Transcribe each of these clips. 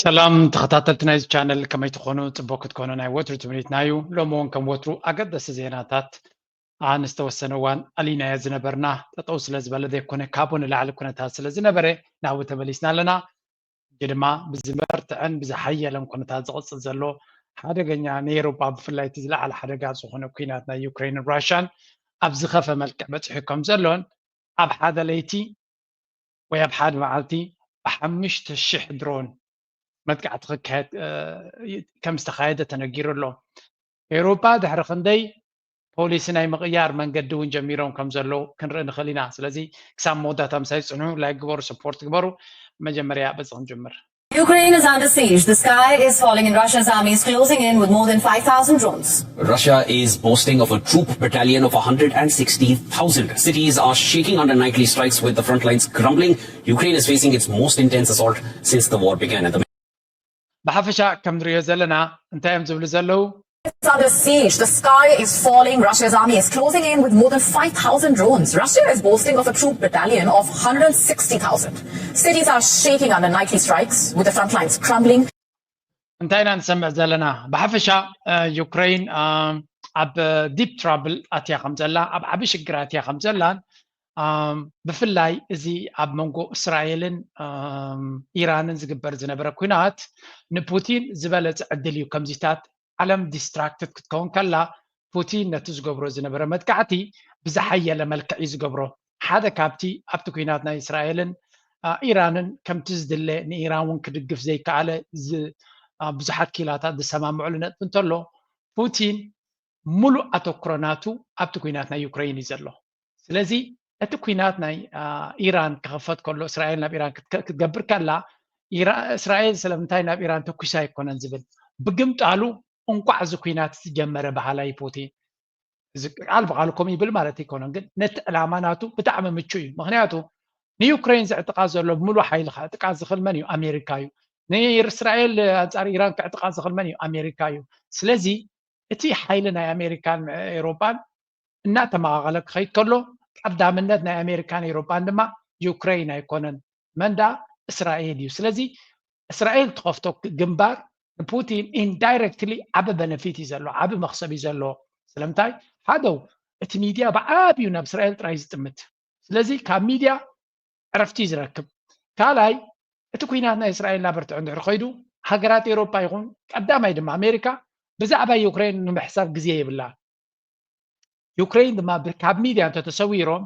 ሰላም ተኸታተልቲ ናይዚ ቻነል፣ ከመይ ትኾኑ? ጽቡቅ ክትኮኑ ናይ ወትሩ ትምኒትና እዩ። ሎሚ እውን ከም ወትሩ ኣገደስቲ ዜናታት፣ ኣ፣ ንዝተወሰነ እዋን ኣሊናዮ ዝነበርና፣ ጠጠው ስለ ዝበለ ዘይኮነ፣ ካብኡ ንላዕሊ ኩነታት ስለ ዝነበረ ናብኡ ተመሊስና ኣለና። ሕጂ ድማ ብዝበርትዐን ብዝሓየለን ኩነታት ዝቕጽል ዘሎ ሓደገኛ፣ ንኤውሮጳ ብፍላይ እቲ ዝለዓለ ሓደጋ ዝኾነ ኲናት ናይ ዩክሬንን ራሽያን ኣብ ዝኸፈ መልክዕ በጺሑ ከም ዘሎን፣ ኣብ ሓደ ለይቲ ወይ ኣብ ሓደ መዓልቲ ብሓሙሽተ ሽሕ ድሮን መጥቃዕቲ ክካየድ፣ እ፣ ከም ዝተኻየደ ተነጊሩ ኣሎ። ኤውሮጳ ድሕሪ ክንደይ ፖሊሲ ናይ ምቕያር መንገዲ እውን ጀሚሮም ከም ዘለዉ ክንርኢ ንኽእል ኢና። ስለዚ ክሳብ መወዳእታ ምሳይ ጽንሑ፣ ላይክ ግበሩ፣ ሰፖርት ግበሩ። መጀመርያ በዚ ክንጅምር። Ukraine is under siege. The sky is falling and Russia's army is closing in with more than five thousand drones. Russia is boasting of a troop battalion of one hundred sixty thousand. Cities are shaking under nightly strikes with the front lines crumbling. Ukraine is facing its most intense assault since the war began. And the ብሓፈሻ ከም ንሪኦ ዘለና እንታይ እዮም ዝብሉ ዘለዉ? It's under siege. The sky is falling. Russia's army is closing in with more than five thousand drones. Russia is boasting of a troop battalion of one hundred sixty thousand. Cities are shaking under nightly strikes, with the front lines crumbling. እንታይ ኢና ንሰምዕ ዘለና? ብሓፈሻ፣ እ፣ ዩክሬን፣ እ፣ ኣብ ዲፕ ትራብል ኣትያ ከም ዘላ፣ ኣብ ዓቢ ሽግር ኣትያ ከም ዘላን፣ እ፣ ብፍላይ እዚ ኣብ መንጎ እስራኤልን፣ እ፣ ኢራንን ዝግበር ዝነበረ ኲናት ንፑቲን ዝበለጸ ዕድል እዩ። ከምዚታት ዓለም ዲስትራክትድ ክትከውን ከላ፣ ፑቲን ነቲ ዝገብሮ ዝነበረ መጥቃዕቲ ብዝሓየለ መልክዕ እዩ ዝገብሮ። ሓደ ካብቲ ኣብቲ ኲናት ናይ እስራኤልን፣ አ፣ ኢራንን ከምቲ ዝድለ ንኢራን እውን ክድግፍ ዘይከኣለ ዝ-፣ አ፣ ብዙሓት ክኢላታት ዝሰማምዕሉ ነጥቢ እንተሎ፣ ፑቲን ሙሉእ ኣተኩሮ ናቱ ኣብቲ ኲናት ናይ ዩክሬን እዩ ዘሎ። ስለዚ እቲ ኲናት ናይ፣ አ፣ ኢራን ክኽፈት ከሎ፣ እስራኤል ናብ ኢራን ክትከ-፣ ክትገብር ከላ፣ ኢራ-፣ እስራኤል ስለምንታይ ናብ ኢራን ተኩሳ ኣይኮነን ዝብል፣ ብግምጣሉ እንቋዕ እዚ ኲናት ዝጀመረ በሃላይ ፑቲን። እዚ ቃል ብቓሉ ከምኡ ይብል ማለት ኣይኮነን፣ ግን ነቲ ዕላማ ናቱ ብጣዕሚ ምቹእ እዩ። ምኽንያቱ ንዩክሬን ዘዕጥቓ ዘሎ ብምሉእ ሓይሊ ከዕጥቓ ዝኽእል መን እዩ? ኣሜሪካ እዩ። ንእስራኤል ኣንጻር ኢራን ከዕጥቓ ዝኽእል መን እዩ? ኣሜሪካ እዩ። ስለዚ እቲ ሓይሊ ናይ ኣሜሪካን ኤውሮጳን እናተመቓቐለ ክኸይድ ከሎ፣ ቀዳምነት ናይ ኣሜሪካን ኤውሮጳን ድማ ዩክሬን ኣይኮነን፣ መን ደኣ? እስራኤል እዩ። ስለዚ እስራኤል ትኸፍቶ ግንባር ንፑቲን ኢንዳይረክትሊ ዓቢ በነፊት እዩ ዘለዎ፣ ዓቢ መኽሰብ እዩ ዘለዎ። ስለምንታይ? ሓደ፣ እቲ ሚድያ ብዓብዩ ናብ እስራኤል ጥራይ ዝጥምት። ስለዚ ካብ ሚድያ ዕረፍቲ እዩ ዝረክብ። ካልኣይ፣ እቲ ኲናት ናይ እስራኤል እናበርትዐ እንድሕር ከይዱ፣ ሃገራት ኤውሮጳ ይኹን ቀዳማይ ድማ ኣሜሪካ ብዛዕባ ዩክሬን ንምሕሳብ ግዜ የብላን። ዩክሬን ድማ ብ-፣ ካብ ሚድያ እንተተሰዊሮም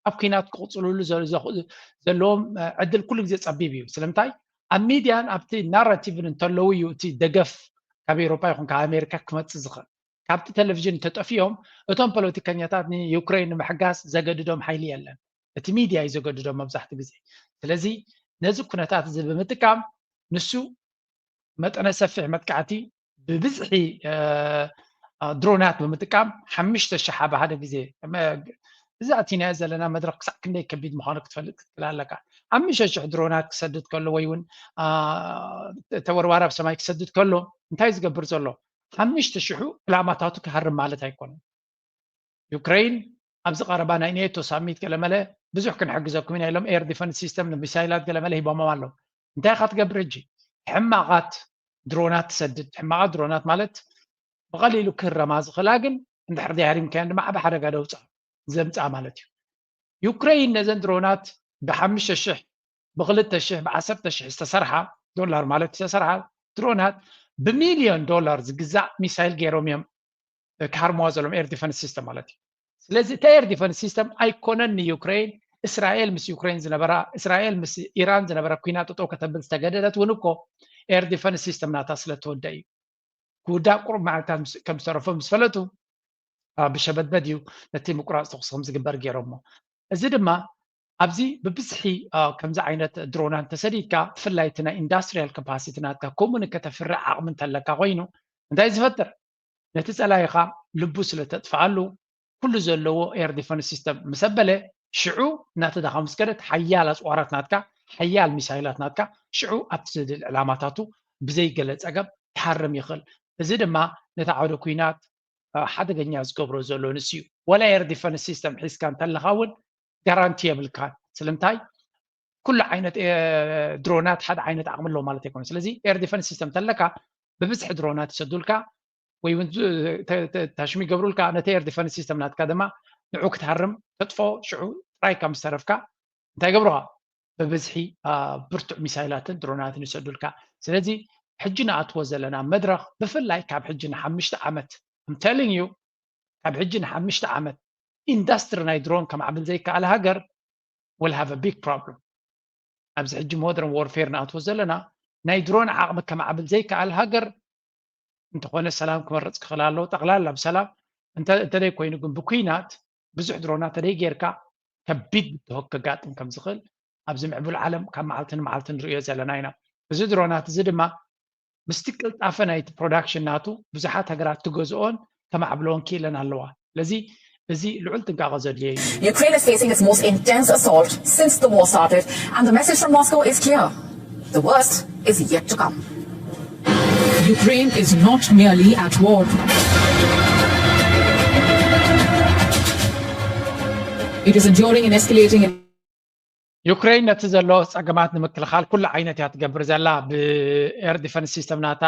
ኣብ ኲናት ክቕጽልሉ ዘ-፣ ዘ-፣ ዘለዎም፣ እ፣ ዕድል ኩሉ ግዜ ጸቢብ እዩ። ስለምንታይ? ኣብ ሚድያን ኣብቲ ናራቲቭን እንተለዉ እዩ እቲ ደገፍ ካብ ኤውሮጳ ይኹን ካብ ኣሜሪካ ክመጽእ ዝኽእል። ካብቲ ቴሌቪዥን እንተጠፊኦም፣ እቶም ፖለቲከኛታት ንዩክሬን ንምሕጋዝ ዘገድዶም ሓይሊ የለን። እቲ ሚድያ እዩ ዘገድዶም መብዛሕትኡ ግዜ። ስለዚ ነዚ ኩነታት እዚ ብምጥቃም ንሱ መጠነ ሰፊሕ መጥቃዕቲ ብብዝሒ፣ እ፣ እ፣ ድሮናት ብምጥቃም ሓሙሽተ ሽሕ ኣብ ሓደ ግዜ፣ መ-፣ እዚ ኣቲናዮ ዘለና መድረኽ ክሳዕ ክንደይ ከቢድ ምዃኑ ክትፈልጥ ክትክእል ኣለካ። ሓሙሽተ ሽሕ ድሮናት ክሰድድ ከሎ ወይ እውን፣ እ፣ ተወርዋሪ ኣብ ሰማይ ክሰድድ ከሎ እንታይ ዝገብር ዘሎ? ሓሙሽተ ሽሑ ዕላማታቱ ክሃርም ማለት ኣይኮነን። ዩክሬን ኣብዚ ቀረባ ናይ ኔቶ ሳሚት ገለመለ ብዙሕ ክንሕግዘኩም ኢና ኢሎም ኤር ዲፈንስ ሲስተም ንሚሳይላት ገለመለ ሂቦሞም ኣለዉ። እንታይ ኢኻ ትገብር ሕጂ? ሕማቓት ድሮናት ትሰድድ። ሕማቓት ድሮናት ማለት ብቐሊሉ ክህረማ ዝኽእላ ግን እንድሕር ዘይሃሪምካየን ድማ ዓቢ ሓደጋ ደውፅኣ፣ ዘምፅኣ ማለት እዩ። ዩክሬን ነዘን ድሮናት ብሓሙሽተ ሽሕ፣ ብኽልተ ሽሕ፣ ብዓሰርተ ሽሕ ዝተሰርሓ ዶላር ማለት ዝተሰርሓ ድሮናት ብሚልዮን ዶላር ዝግዛእ ሚሳይል ገይሮም እዮም ክሃርምዋ ዘለዎም ኤር ዲፈንስ ሲስተም ማለት እዩ። ስለዚ እቲ ኤር ዲፈንስ ሲስተም ኣይኮነን ንዩክሬን፣ እስራኤል ምስ ዩክሬን ዝነበራ፣ እስራኤል ምስ ኢራን ዝነበረ ኲናት ጠጠው ከተብል ዝተገደደት እውን እኮ ኤር ዲፈንስ ሲስተም ናታ ስለተወደ እዩ። ክውዳእ ቁሩብ መዓልታት ምስ-፣ ከም ዝተረፎ ምስ ፈለጡ፣ አ፣ ብሸበድበድ እዩ ነቲ ምቁራጽ ተኹሲ ከም ዝግበር ገይሮሞ። እዚ ድማ ኣብዚ ብብዝሒ፣ አ፣ ከምዚ ዓይነት ድሮናት እንተሰዲድካ፣ ብፍላይ እቲ ናይ ኢንዳስትሪያል ካፓሲቲ ናትካ፣ ከምኡ ንከተፍርዕ ዓቕሚ እንተለካ ኮይኑ፣ እንታይ ዝፈጥር? ነቲ ጸላኢኻ ልቡ ስለ ተጥፍኣሉ፣ ኩሉ ዘለዎ ኤር ዲፈንስ ሲስተም ምስ ኣበለ፣ ሽዑ እናተዳኸሙ ምስ ከደት፣ ሓያል ኣጽዋራት ናትካ፣ ሓያል ሚሳይላት ናትካ፣ ሽዑ ኣብቲ ዝድል ዕላማታቱ ብዘይ ገለ ጸገም ክሃርም ይኽእል። እዚ ድማ ነቲ ዓውደ ኲናት፣ አ፣ ሓደገኛ ዝገብሮ ዘሎ ንሱ እዩ። ወላ ኤር ዲፈንስ ሲስተም ሒዝካ እንተለኻ እውን ጋራንቲ የብልካን። ስለምንታይ? ኩሉ ዓይነት ድሮናት ሓደ ዓይነት ዓቕሚ ኣለዎ ማለት ኣይኮነ። ስለዚ air defense system ተለካ ብብዝሒ ድሮናት ይሰዱልካ ወይ እውን ታሽሚ ይገብሩልካ፣ ነቲ air defense system ናትካ ድማ ንዑ ክትሃርም ተጥፎ ሽዑ ጥራይ ከም ዝተረፍካ እንታይ ገብሩኻ? ብብዝሒ ብርቱዕ ሚሳይላትን ድሮናትን ይሰዱልካ። ስለዚ ሕጂ ንኣትዎ ዘለና መድረኽ ብፍላይ ካብ ሕጂ ንሓምሽተ ዓመት I'm telling you ካብ ሕጂ ንሓምሽተ ዓመት ኢንዳስትሪ ናይ ድሮን ከማዕብል ዘይከኣለ ሃገር will have a big problem። ኣብዚ ሕጂ modern warfare ንኣትዎ ዘለና ናይ ድሮን ዓቕሚ ከማዕብል ዘይከኣል ሃገር እንተኾነ ሰላም ክመርፅ ክኽእል ኣለዎ። ጠቕላላ ብሰላም እንተደይ ኮይኑ ግን ብኩናት ብዙሕ ድሮና ተደይ ጌርካ ከቢድ ብትሆክ ከጋጥም ከም ዝኽእል ኣብዚ ምዕቡል ዓለም ካብ መዓልቲ ንመዓልቲ ንርእዮ ዘለና ኢና። እዚ ድሮናት እዚ ድማ ምስቲ ቅልጣፈ ናይቲ production ናቱ ብዙሓት ሃገራት ትገዝኦን ከማዕብለዎን ክኢለን ኣለዋ። ስለዚ እዚ ልዑል ጥንቃቐ ዘድልዮ እዩ። Ukraine is facing its most intense assault since the war started, and the message from Moscow is clear. The worst is yet to come. Ukraine is not merely at war. It is enduring and escalating. ዩክሬን ነቲ ዘሎ ፀገማት ንምክልኻል ኩሉ ዓይነት እያ ትገብር ዘላ። ብ air defense system ናታ፣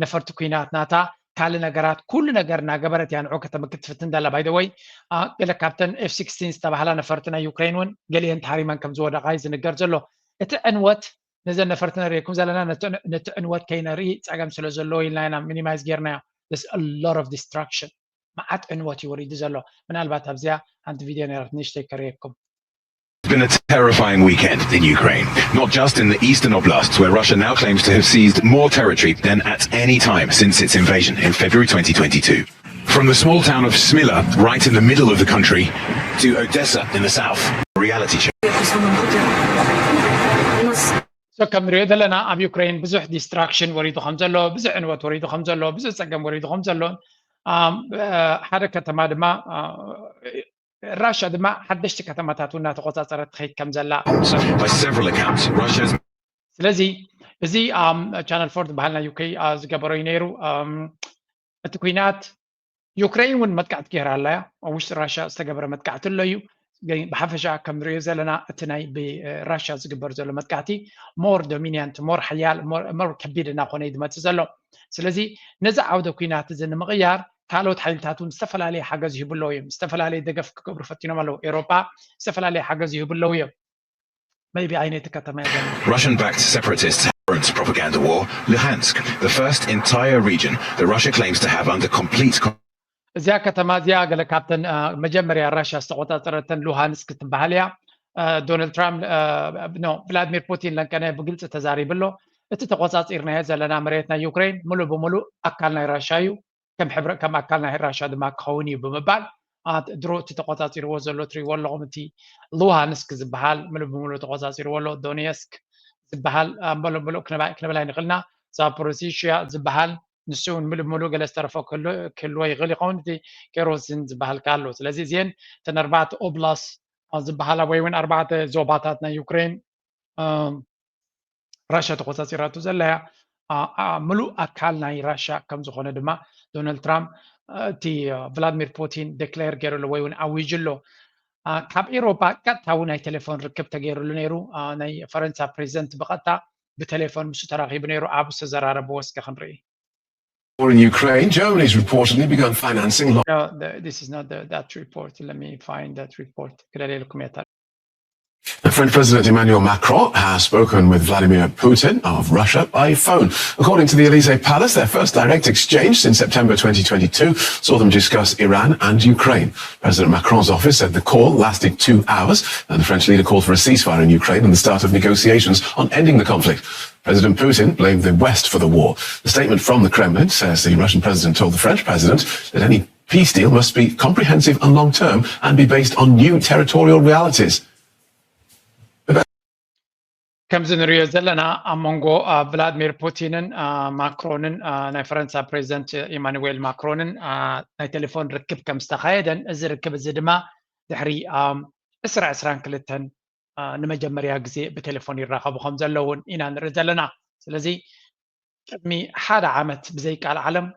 ነፈርቲ ኩናት ናታ፣ ካልእ ነገራት ኩሉ ነገር እናገበረት እያ ንዑ ከተመክት ትፍትን ዘላ። By the way ገለ ካብተን ኤፍ ሲክስቲን ዝተባህላ ነፈርቲ ናይ ዩክሬን እውን ገሊአን ተሃሪመን ከም ዝወደቓ እዩ ዝንገር ዘሎ። እቲ ዕንወት ነዘን ነፈርቲ ነርእየኩም ዘለና ነቲ ዕንወት ከይነርኢ ፀገም ስለ ዘለዎ ኢልና ኢና ሚኒማይዝ ጌርናዮ። There's a lot of destruction። መዓት ዕንወት እዩ ወሪዱ ዘሎ። ምናልባት ኣብዚኣ ሓንቲ ቪድዮ ነይራት ንእሽተይ ከርእየኩም። It's been a terrifying weekend in Ukraine, not just in the eastern oblasts where Russia now claims to have seized more territory than at any time since its invasion in February twenty twenty-two. From the small town of Smila, right in the middle of the country, to Odessa in the south. Reality check. So ከም ንሪኦ ዘለና ኣብ ዩክሬን ብዙሕ destruction ወሪዱ ከም ዘሎ፣ ብዙሕ ዕንወት ወሪዱ ከም ዘሎ፣ ብዙሕ ፀገም ወሪዱ ከም ዘሎ፣ ሓደ ከተማ ድማ ራሻ ድማ ሓደሽቲ ከተማታት እውን እናተቆፃፀረት ትኸይድ ከም ዘላ By several accounts, Russia's ስለዚ እዚ ቻነል ፎር ዝበሃል ናይ ዩኬ ዝገበሮ እዩ ነይሩ። እቲ ኩናት ዩክሬን እውን መጥቃዕቲ ገይራ ኣላ እያ። ኣብ ውሽጢ ራሻ ዝተገበረ መጥቃዕቲ ኣሎ እዩ። ብሓፈሻ ከም ንሪኦ ዘለና እቲ ናይ ብራሻ ዝግበር ዘሎ መጥቃዕቲ more dominant፣ more ሓያል፣ more ከቢድ እናኾነ እዩ ዝመፅእ ዘሎ። ስለዚ ነዚ ዓውደ ኩናት እዚ ንምቕያር ካልኦት ሓይልታት እውን ዝተፈላለየ ሓገዝ ይህቡ ኣለዉ እዮም። ዝተፈላለየ ደገፍ ክገብሩ ፈቲኖም ኣለዉ። ኤውሮጳ ዝተፈላለየ ሓገዝ ይህቡ ኣለዉ እዮም። Maybe I need to cut my Russian-backed separatist propaganda war, Luhansk, the first entire region that Russia claims to have under complete እዚኣ ከተማ እዚኣ ገለ ካብተን መጀመርያ ራሽያ ዝተቆፃፀረተን ሉሃንስክ ትበሃል እያ። ዶናልድ ትራምፕ ኖ ቭላድሚር ፑቲን ለንቀነ ብግልፂ ተዛሪቡ ኣሎ። እቲ ተቆፃፂርናዮ ዘለና መሬት ናይ ዩክሬን ሙሉእ ብሙሉእ ኣካል ናይ ራሽያ እዩ፣ ከም ሕብረ ከም ኣካል ናይ ራሽያ ድማ ክኸውን እዩ ብምባል ድሮ እቲ ተቆፃፂርዎ ዘሎ ትሪእዎ ኣለኹም። እቲ ሉሃንስክ ዝበሃል ሙሉእ ብሙሉእ ተቆፃፂርዎ ኣሎ። ዶኔስክ ዝበሃል ሙሉእ ሙሉእ ክንብል ኣይንኽእልና። ዛፖሮሲሽያ ዝበሃል ንሱ እውን ምሉእ ብምሉእ ገለ ዝተረፎ ክህልዎ ይኽእል ይኸውን። እቲ ኬሮሲን ዝበሃል ከ ኣሎ። ስለዚ እዚአን እተን ኣርባዕተ ኦብላስ ዝበሃላ ወይ እውን ኣርባዕተ ዞባታት ናይ ዩክሬን ራሽያ ተቆፃፂራቱ ዘላ እያ። ምሉእ ኣካል ናይ ራሽያ ከም ዝኾነ ድማ ዶናልድ ትራምፕ እቲ ቭላድሚር ፑቲን ዴክሌር ገይሩ ኣሎ ወይ እውን ኣዊጁ ኣሎ። ካብ ኤውሮፓ ቀጥታ እውን ናይ ቴሌፎን ርክብ ተገይሩሉ ነይሩ። ናይ ፈረንሳ ፕሬዚደንት ብቐጥታ ብቴሌፎን ምስኡ ተራኺቡ ነይሩ። ኣብ ዝተዘራረብዎ እስከ ክንርኢ። War in Ukraine, Germany's reportedly begun financing. No, the, this is not the, that report. Let me find that report. ክደልየልኩም እየ። French President Emmanuel Macron has spoken with Vladimir Putin of Russia by phone. According to the Elysee Palace, their first direct exchange since September twenty twenty-two saw them discuss Iran and Ukraine. President Macron's office said the call lasted two hours, and the French leader called for a ceasefire in Ukraine and the start of negotiations on ending the conflict. President Putin blamed the West for the war. The statement from the Kremlin says the Russian president told the French president that any peace deal must be comprehensive and long-term and be based on new territorial realities. ከምዚ ንሪኦ ዘለና ኣብ መንጎ ቭላድሚር ፑቲንን ማክሮንን ናይ ፈረንሳ ፕሬዚደንት ኢማኑዌል ማክሮንን ናይ ቴሌፎን ርክብ ከም ዝተኻየደን እዚ ርክብ እዚ ድማ ድሕሪ ዕስራ ዕስራን ክልተን ንመጀመርያ ግዜ ብቴሌፎን ይራኸቡ ከም ዘለውን ኢና ንርኢ ዘለና። ስለዚ ቅድሚ ሓደ ዓመት ብዘይ ቃል ዓለም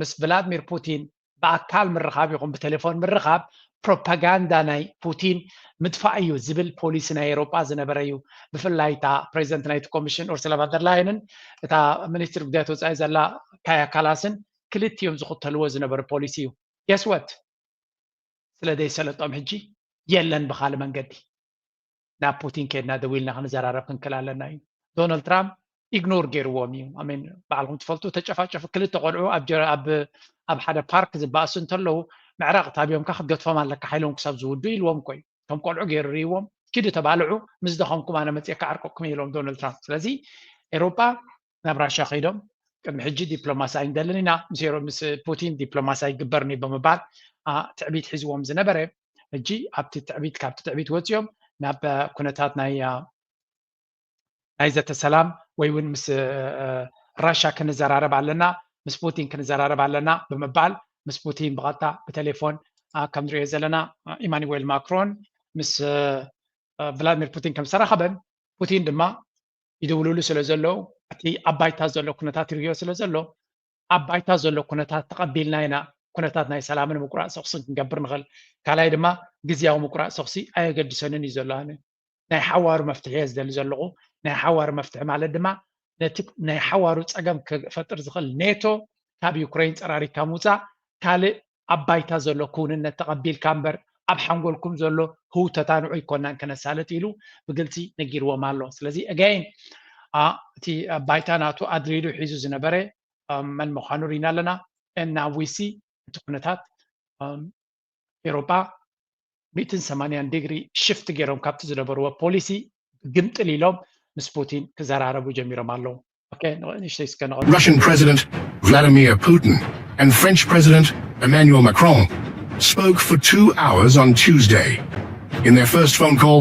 ምስ ቭላድሚር ፑቲን ብኣካል ምርኻብ ይኹን ብቴሌፎን ምርኻብ ፕሮፓጋንዳ ናይ ፑቲን ምጥፋእ እዩ ዝብል ፖሊሲ ናይ ኤሮጳ ዝነበረ እዩ። ብፍላይ እታ ፕሬዚደንት ናይቲ ኮሚሽን ኡርሱላ ቫንደርላየንን እታ ሚኒስትር ጉዳያት ወፃኢ ዘላ ካያ ካላስን ክልቲኦም ዝኽተልዎ ዝነበረ ፖሊሲ እዩ። ገስወት ስለ ዘይሰለጦም ሕጂ የለን ብኻልእ መንገዲ ናብ ፑቲን ከድና ደዊልና ክንዘራረብ ክንክል ኣለና እዩ። ዶናልድ ትራምፕ ኢግኖር ገይርዎም እዩ። ኣሜን ባዕልኩም ትፈልጡ ተጨፋጨፉ ክልተ ቆልዑ ኣብ ሓደ ፓርክ ዝበኣሱ እንተለዉ ምዕራቕ ታብዮምካ ክትገድፎም ኣለካ ሓይሎም ክሳብ ዝውዱ ኢልዎም እኮ እዩ። እቶም ቆልዑ ገይሩ ርይዎም ኪዱ ተባልዑ ምስ ደኸምኩም ኣነ መፅኤ ክዓርቀኩም ኢሎም ዶናልድ ትራምፕ። ስለዚ ኤሮጳ ናብ ራሻ ከይዶም ቅድሚ ሕጂ ዲፕሎማሲ ኣይንደልን ኢና ምስ ፑቲን ዲፕሎማሲ ኣይግበርን እዩ ብምባል ትዕቢት ሒዝዎም ዝነበረ ሕጂ ኣብቲ ትዕቢት ካብቲ ትዕቢት ወፂኦም ናብ ኩነታት ናይ ናይ ዘተ ሰላም ወይ እውን ምስ ራሻ ክንዘራረብ ኣለና ምስ ፑቲን ክንዘራረብ ኣለና ብምባል ምስ ፑቲን ብቐጥታ ብቴሌፎን ከም ንሪኦ ዘለና ኢማኑዌል ማክሮን ምስ ቭላድሚር ፑቲን ከም ዝተራኸበን ፑቲን ድማ ይድውልሉ ስለ ዘለዉ እቲ ኣብ ባይታ ዘሎ ኩነታት ይርዮ ስለ ዘሎ ኣብ ባይታ ዘሎ ኩነታት ተቐቢልና ኢና ኩነታት ናይ ሰላምን ምቁራፅ ተኹስን ክንገብር ንኽእል ካልኣይ ድማ ግዝያዊ ምቁራፅ ተኹሲ ኣየገድሰንን እዩ ዘሎ ኣነ ናይ ሓዋሩ መፍትሒ እየ ዝደሊ ዘለኹ ናይ ሓዋሩ መፍትሒ ማለት ድማ ነቲ ናይ ሓዋሩ ፀገም ክፈጥር ዝኽእል ኔቶ ካብ ዩክሬን ፀራሪካ ምውፃእ ካልእ ኣብ ባይታ ዘሎ ክውንነት ተቐቢልካ እምበር ኣብ ሓንጎልኩም ዘሎ ህውተታ ንዑ ኣይኮናን ከነሳልጥ ኢሉ ብግልፂ ነጊርዎም ኣሎ ስለዚ again እቲ ባይታ ናቱ ኣድሪዱ ሒዙ ዝነበረ መን ምዃኑ ርኢና ኣለና እና ዊሲ እቲ ኩነታት ኤሮጳ ሚእትን ሰማንያን ዲግሪ ሽፍት ገይሮም ካብቲ ዝነበርዎ ፖሊሲ ግምጥል ኢሎም ምስ ፑቲን ክዘራረቡ ጀሚሮም ኣለዉ ንእሽተይ እስከ ንቐ Russian President Vladimir Putin and French President Emmanuel Macron spoke for two hours on Tuesday in their first phone call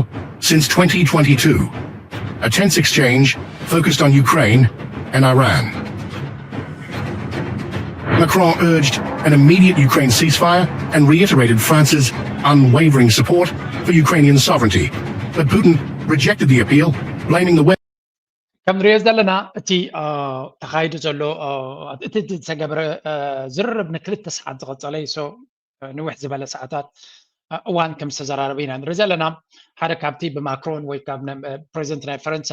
since twenty twenty-two. A tense exchange focused on Ukraine and Iran. Macron urged an immediate Ukraine ceasefire and reiterated France's unwavering support for Ukrainian sovereignty. But Putin rejected the appeal, blaming the West. ከም ንሪኦ ዘለና እቲ ተኻይዱ ዘሎ እቲ ዝተገብረ ዝርርብ ንክልተ ሰዓት ዝቐፀለ እዩ ንውሕ ዝበለ ሰዓታት እዋን ከም ዝተዘራረቡ ኢና ንርኢ ዘለና ሓደ ካብቲ ብማክሮን ወይ ፕሬዚደንት ናይ ፈረንሳ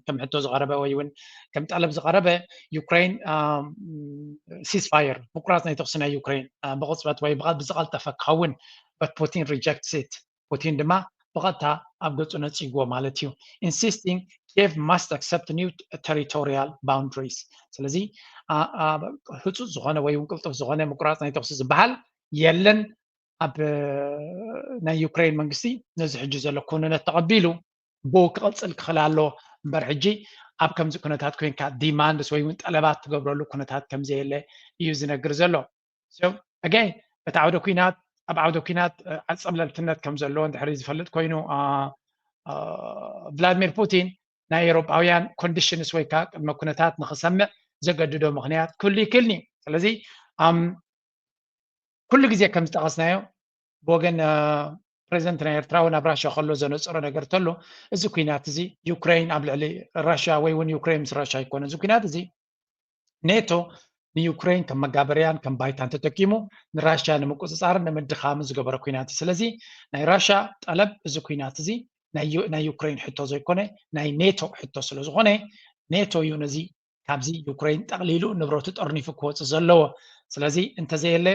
ከም ሕቶ ዝቀረበ ወይ እውን ከም ጠለብ ዝቀረበ ዩክሬን ሲስፋየር ምቁራፅ ናይ ተኩሲ ናይ ዩክሬን ብቅፅበት ወይ ብዝቀልጠፈ ክኸውን but Putin rejects it ፑቲን ድማ ብቐጥታ ኣብ ገፁ ነፂግዎ ማለት እዩ insisting Kiev must accept new territorial boundaries ስለዚ ህፁፅ ዝኾነ ወይ እውን ቅልጡፍ ዝኾነ ምቁራፅ ናይ ተኩሲ ዝበሃል የለን ኣብ ናይ ዩክሬን መንግስቲ ነዚ ሕጂ ዘሎ ኩነነት ተቐቢሉ ብኡ ክቐፅል ክኽእል ኣሎ እምበር ሕጂ ኣብ ከምዚ ኩነታት ኮይንካ ዲማንድስ ወይ እውን ጠለባት ትገብረሉ ኩነታት ከምዘየለ እዩ ዝነግር ዘሎ again እቲ ዓውደ ኩናት ኣብ ዓውደ ኩናት ዓፀብለልትነት ከም ዘለዎ እንድሕሪ ዝፈልጥ ኮይኑ ቭላድሚር ፑቲን ናይ ኤሮጳውያን ኮንዲሽንስ ወይ ከዓ ቅድመ ኩነታት ንክሰምዕ ዘገድዶ ምክንያት ክህሉ ይክእልኒ ስለዚ ኩሉ ግዜ ከም ዝጠቀስናዮ ብወገን ፕሬዚደንት ናይ ኤርትራ እውን ኣብ ራሽያ ከሎ ዘነፅሮ ነገር ተሎ እዚ ኩናት እዚ ዩክሬን ኣብ ልዕሊ ራሽያ ወይ እውን ዩክሬን ምስ ራሽያ ይኮነ እዚ ኩናት እዚ ኔቶ ንዩክሬን ከም መጋበርያን ከም ባይታን ተጠቂሙ ንራሽያ ንምቁፅፃርን ንምድኻምን ዝገበረ ኩናት እዩ ስለዚ ናይ ራሽያ ጠለብ እዚ ኩናት እዚ ናይ ዩክሬን ሕቶ ዘይኮነ ናይ ኔቶ ሕቶ ስለዝኮነ ኔቶ እዩ ነዚ ካብዚ ዩክሬን ጠቕሊሉ ንብረቱ ጠርኒፉ ክወፅእ ዘለዎ ስለዚ እንተዘየለ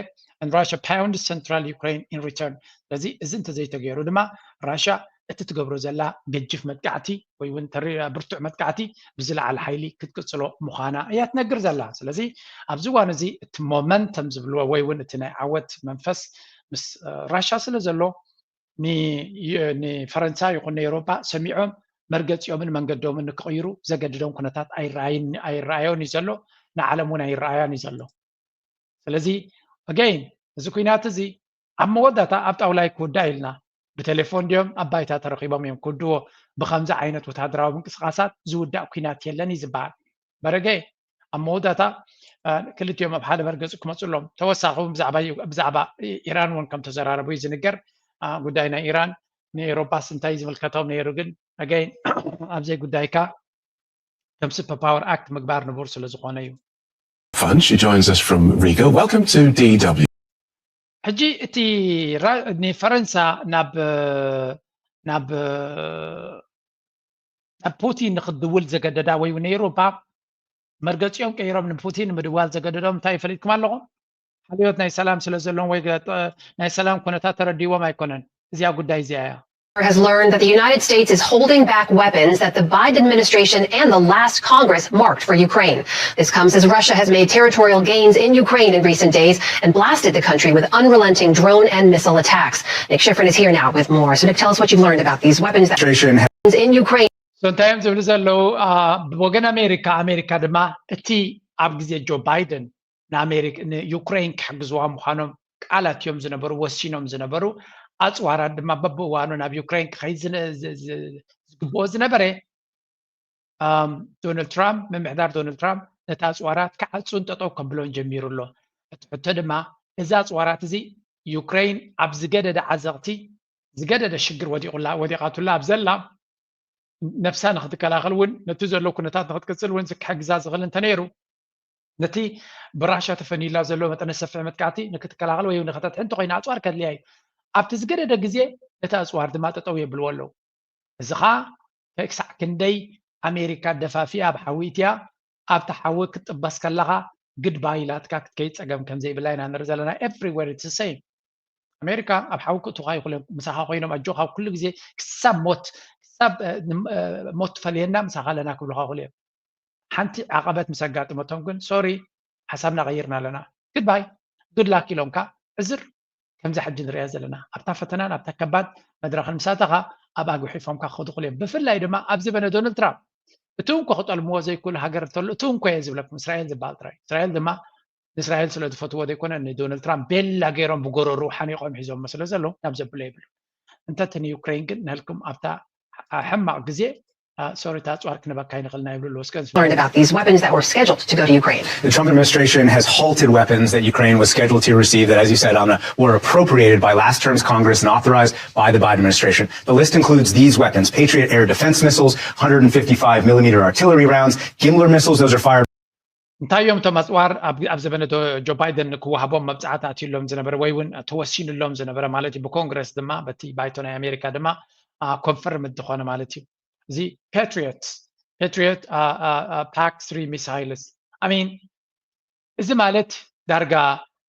Russia pound central Ukraine in return ስለዚ እዚ እንተዘይተገይሩ ድማ ራሽያ እቲ ትገብሮ ዘላ ገጅፍ መጥቃዕቲ ወይ እውን ብርቱዕ መጥቃዕቲ ብዝለዓለ ሓይሊ ክትቅፅሎ ምዃና እያ ትነግር ዘላ ስለዚ ኣብዚ እዋን እዚ እቲ ሞመንተም ዝብልዎ ወይ እውን እቲ ናይ ዓወት መንፈስ ምስ ራሻ ስለ ዘሎ ንፈረንሳ ይኹን ንኤሮፓ ሰሚዖም መርገፂኦምን መንገዶምን ንክቕይሩ ዘገድዶም ኩነታት ኣይረኣዮን እዩ ዘሎ ንዓለም እውን ኣይረኣያን እዩ ዘሎ ስለዚ again እዚ ኩናት እዚ ኣብ መወዳእታ ኣብ ጣውላ ክውዳእ ኢልና ብቴሌፎን ድዮም ኣብ ባይታ ተረኺቦም እዮም ክውድዎ ብከምዚ ዓይነት ወታደራዊ ምንቅስቃሳት ዝውዳእ ኩናት የለን እዩ ዝበሃል በረገ ኣብ መወዳእታ ክልቲኦም ኣብ ሓደ መርገፂ ክመፁ ኣለዎም ተወሳኺ እውን ብዛዕባ ኢራን እውን ከም ተዘራረቡ እዩ ዝንገር ጉዳይ ናይ ኢራን ንኤሮፓስ እንታይ ዝምልከቶም ነይሩ ግን again ኣብዘይ ጉዳይካ ከም super power act ምግባር ንቡር ስለ ዝኾነ እዩ Funch joins us from Riga. Welcome to D W. ሕጂ እቲ ራ- ንፈረንሳ ናብ ናብ ናብ ፑቲን ንክትድውል ዘገደዳ ወይ እውን ኤውሮፓ መርገፂኦም ቀይሮም ንፑቲን ንምድዋል ዘገደዶም እንታይ ፈሊጥኩም ኣለኹም? ሓልዮት ናይ ሰላም ስለ ዘለዎም ወይ ገ- ናይ ሰላም ኩነታት ተረዲዎም ኣይኮነን። እዚኣ ጉዳይ እዚኣ እያ። has learned that the United States is holding back weapons that the Biden administration and the last Congress marked for Ukraine. This comes as Russia has made territorial gains in Ukraine in recent days and blasted the country with unrelenting drone and missile attacks. Nick Schifrin is here now with more. So, Nick, tell us what you've learned about these weapons that Administration in Ukraine. So እንታይ እዮም ዝብሉ ዘለዉ? አ፣ ብወገን ኣሜሪካ ኣሜሪካ ድማ እቲ ኣብ ግዜ ጆ ባይደን ንኣሜሪካ ንዩክሬን ክሕግዝዋ ምዃኖም ቃላት እዮም ዝነበሩ፣ ወሲኖም ዝነበሩ። ኣፅዋራት ድማ በብእዋኑ ናብ ዩክሬን ክኸይድ ዝነ- ዝ- ዝ- ዝግብኦ ዝነበረ ኣም፣ ዶናልድ ትራምፕ ምምሕዳር ዶናልድ ትራምፕ ነቲ ኣፅዋራት ክዓፁን ጠጠው ከብሎን ጀሚሩ ኣሎ። እቲ ሕቶ ድማ እዚ ኣፅዋራት እዚ ዩክሬን ኣብ ዝገደደ ዓዘቕቲ ዝገደደ ሽግር ወዲቑላ ወዲቓቱላ ኣብ ዘላ ነብሳ ንክትከላኸል እውን ነቲ ዘሎ ኩነታት ንክትቅፅል እውን ክሕግዛ ዝኽእል እንተነይሩ ነቲ ብራሻ ተፈንዩላ ዘሎ መጠነ ሰፍሕ መጥቃዕቲ ንክትከላኸል ወይ ንክተትሒ እንተኮይና ኣፅዋር ከድልያ እዩ። ኣብቲ ዝገደደ ግዜ ነቲ ኣፅዋር ድማ ጠጠው የብልዎ ኣለዉ። እዚ ከዓ ክሳዕ ክንደይ ኣሜሪካ ደፋፊኣ ኣብ ሓዊ እትያ ኣብቲ ሓዊ ክትጥበስ ከለካ ግድባይ ኢላትካ ክትከይድ ፀገም ከምዘይብላ ኢና ንርኢ ዘለና። Everywhere it's the same። ኣሜሪካ ኣብ ሓዊ ክእቱካ ይኽእሉ እዮም። ምሳኻ ኮይኖም ኣጆኻ ኩሉ ግዜ ክሳብ ሞት ክሳብ እ፣ ንም- እ፣ ሞት ትፈልየና ምሳኻ ኣለና ክብሉካ ይኽእሉ እዮም። ሓንቲ ዓቐበት ምስ ኣጋጥመቶም ግን ሶሪ ሓሳብና ቀይርና ኣለና ግድባይ ግድላክ ኢሎምካ ዕዝር ከምዛ ሕጂ ንሪኣ ዘለና ኣብታ ፈተናን ኣብታ ከባድ መድረኽን ምስ ኣተኻ ኣብኣ ጉሒፎምካ ክኸዱ ይኽእሉ እዮም። ብፍላይ ድማ ኣብ ዘበነ ዶናልድ ትራምፕ እቲ እንኮ ክጠልምዎ ዘይክእሉ ሃገር እንተሎ እቲ እንኮ እየ ዝብለኩም እስራኤል ዝበሃል ጥራይ። እስራኤል ድማ ንእስራኤል ስለ ዝፈትዎ ዘይኮነ ንዶናልድ ትራምፕ ቤላ ገይሮም ብጎረሩ ሓኒቆም ሒዞሞ ስለ ዘለዉ ናብ ዘብሎ የብሉ። እንተ እቲ ንዩክሬን ግን ንህልኩም ኣብታ ሕማቕ ግዜ ሶሪ እታ ኣፅዋር ክንበካ ይንኽእል ኢና ይብሉ ኣለዉ። እስከ ንስምዖ። Learned about these weapons that were scheduled to go to Ukraine. The Trump administration has halted weapons that Ukraine was scheduled to receive that, as you said, Amna, were appropriated by last term's Congress and authorized by the Biden administration. The list includes these weapons: Patriot air defense missiles, one hundred fifty-five millimeter artillery rounds, Gimler missiles. Those are fired እንታይ እዮም እቶም ኣፅዋር ኣብ ኣብ ዘበነ ዶ- ጆ ባይደን ክወሃቦም መብፃዕቲ ኣትዩሎም ዝነበረ ወይ እውን ተወሲኑሎም ዝነበረ ማለት እዩ። ብኮንግረስ ድማ በቲ ባይቶ ናይ ኣሜሪካ ድማ ኮንፈርም ዝኾነ ማለት እዩ። እዚ ፓትሪዮት ፓትሪዮት ፓክ ስሪ ሚሳይልስ ኣሚን እዚ ማለት ዳርጋ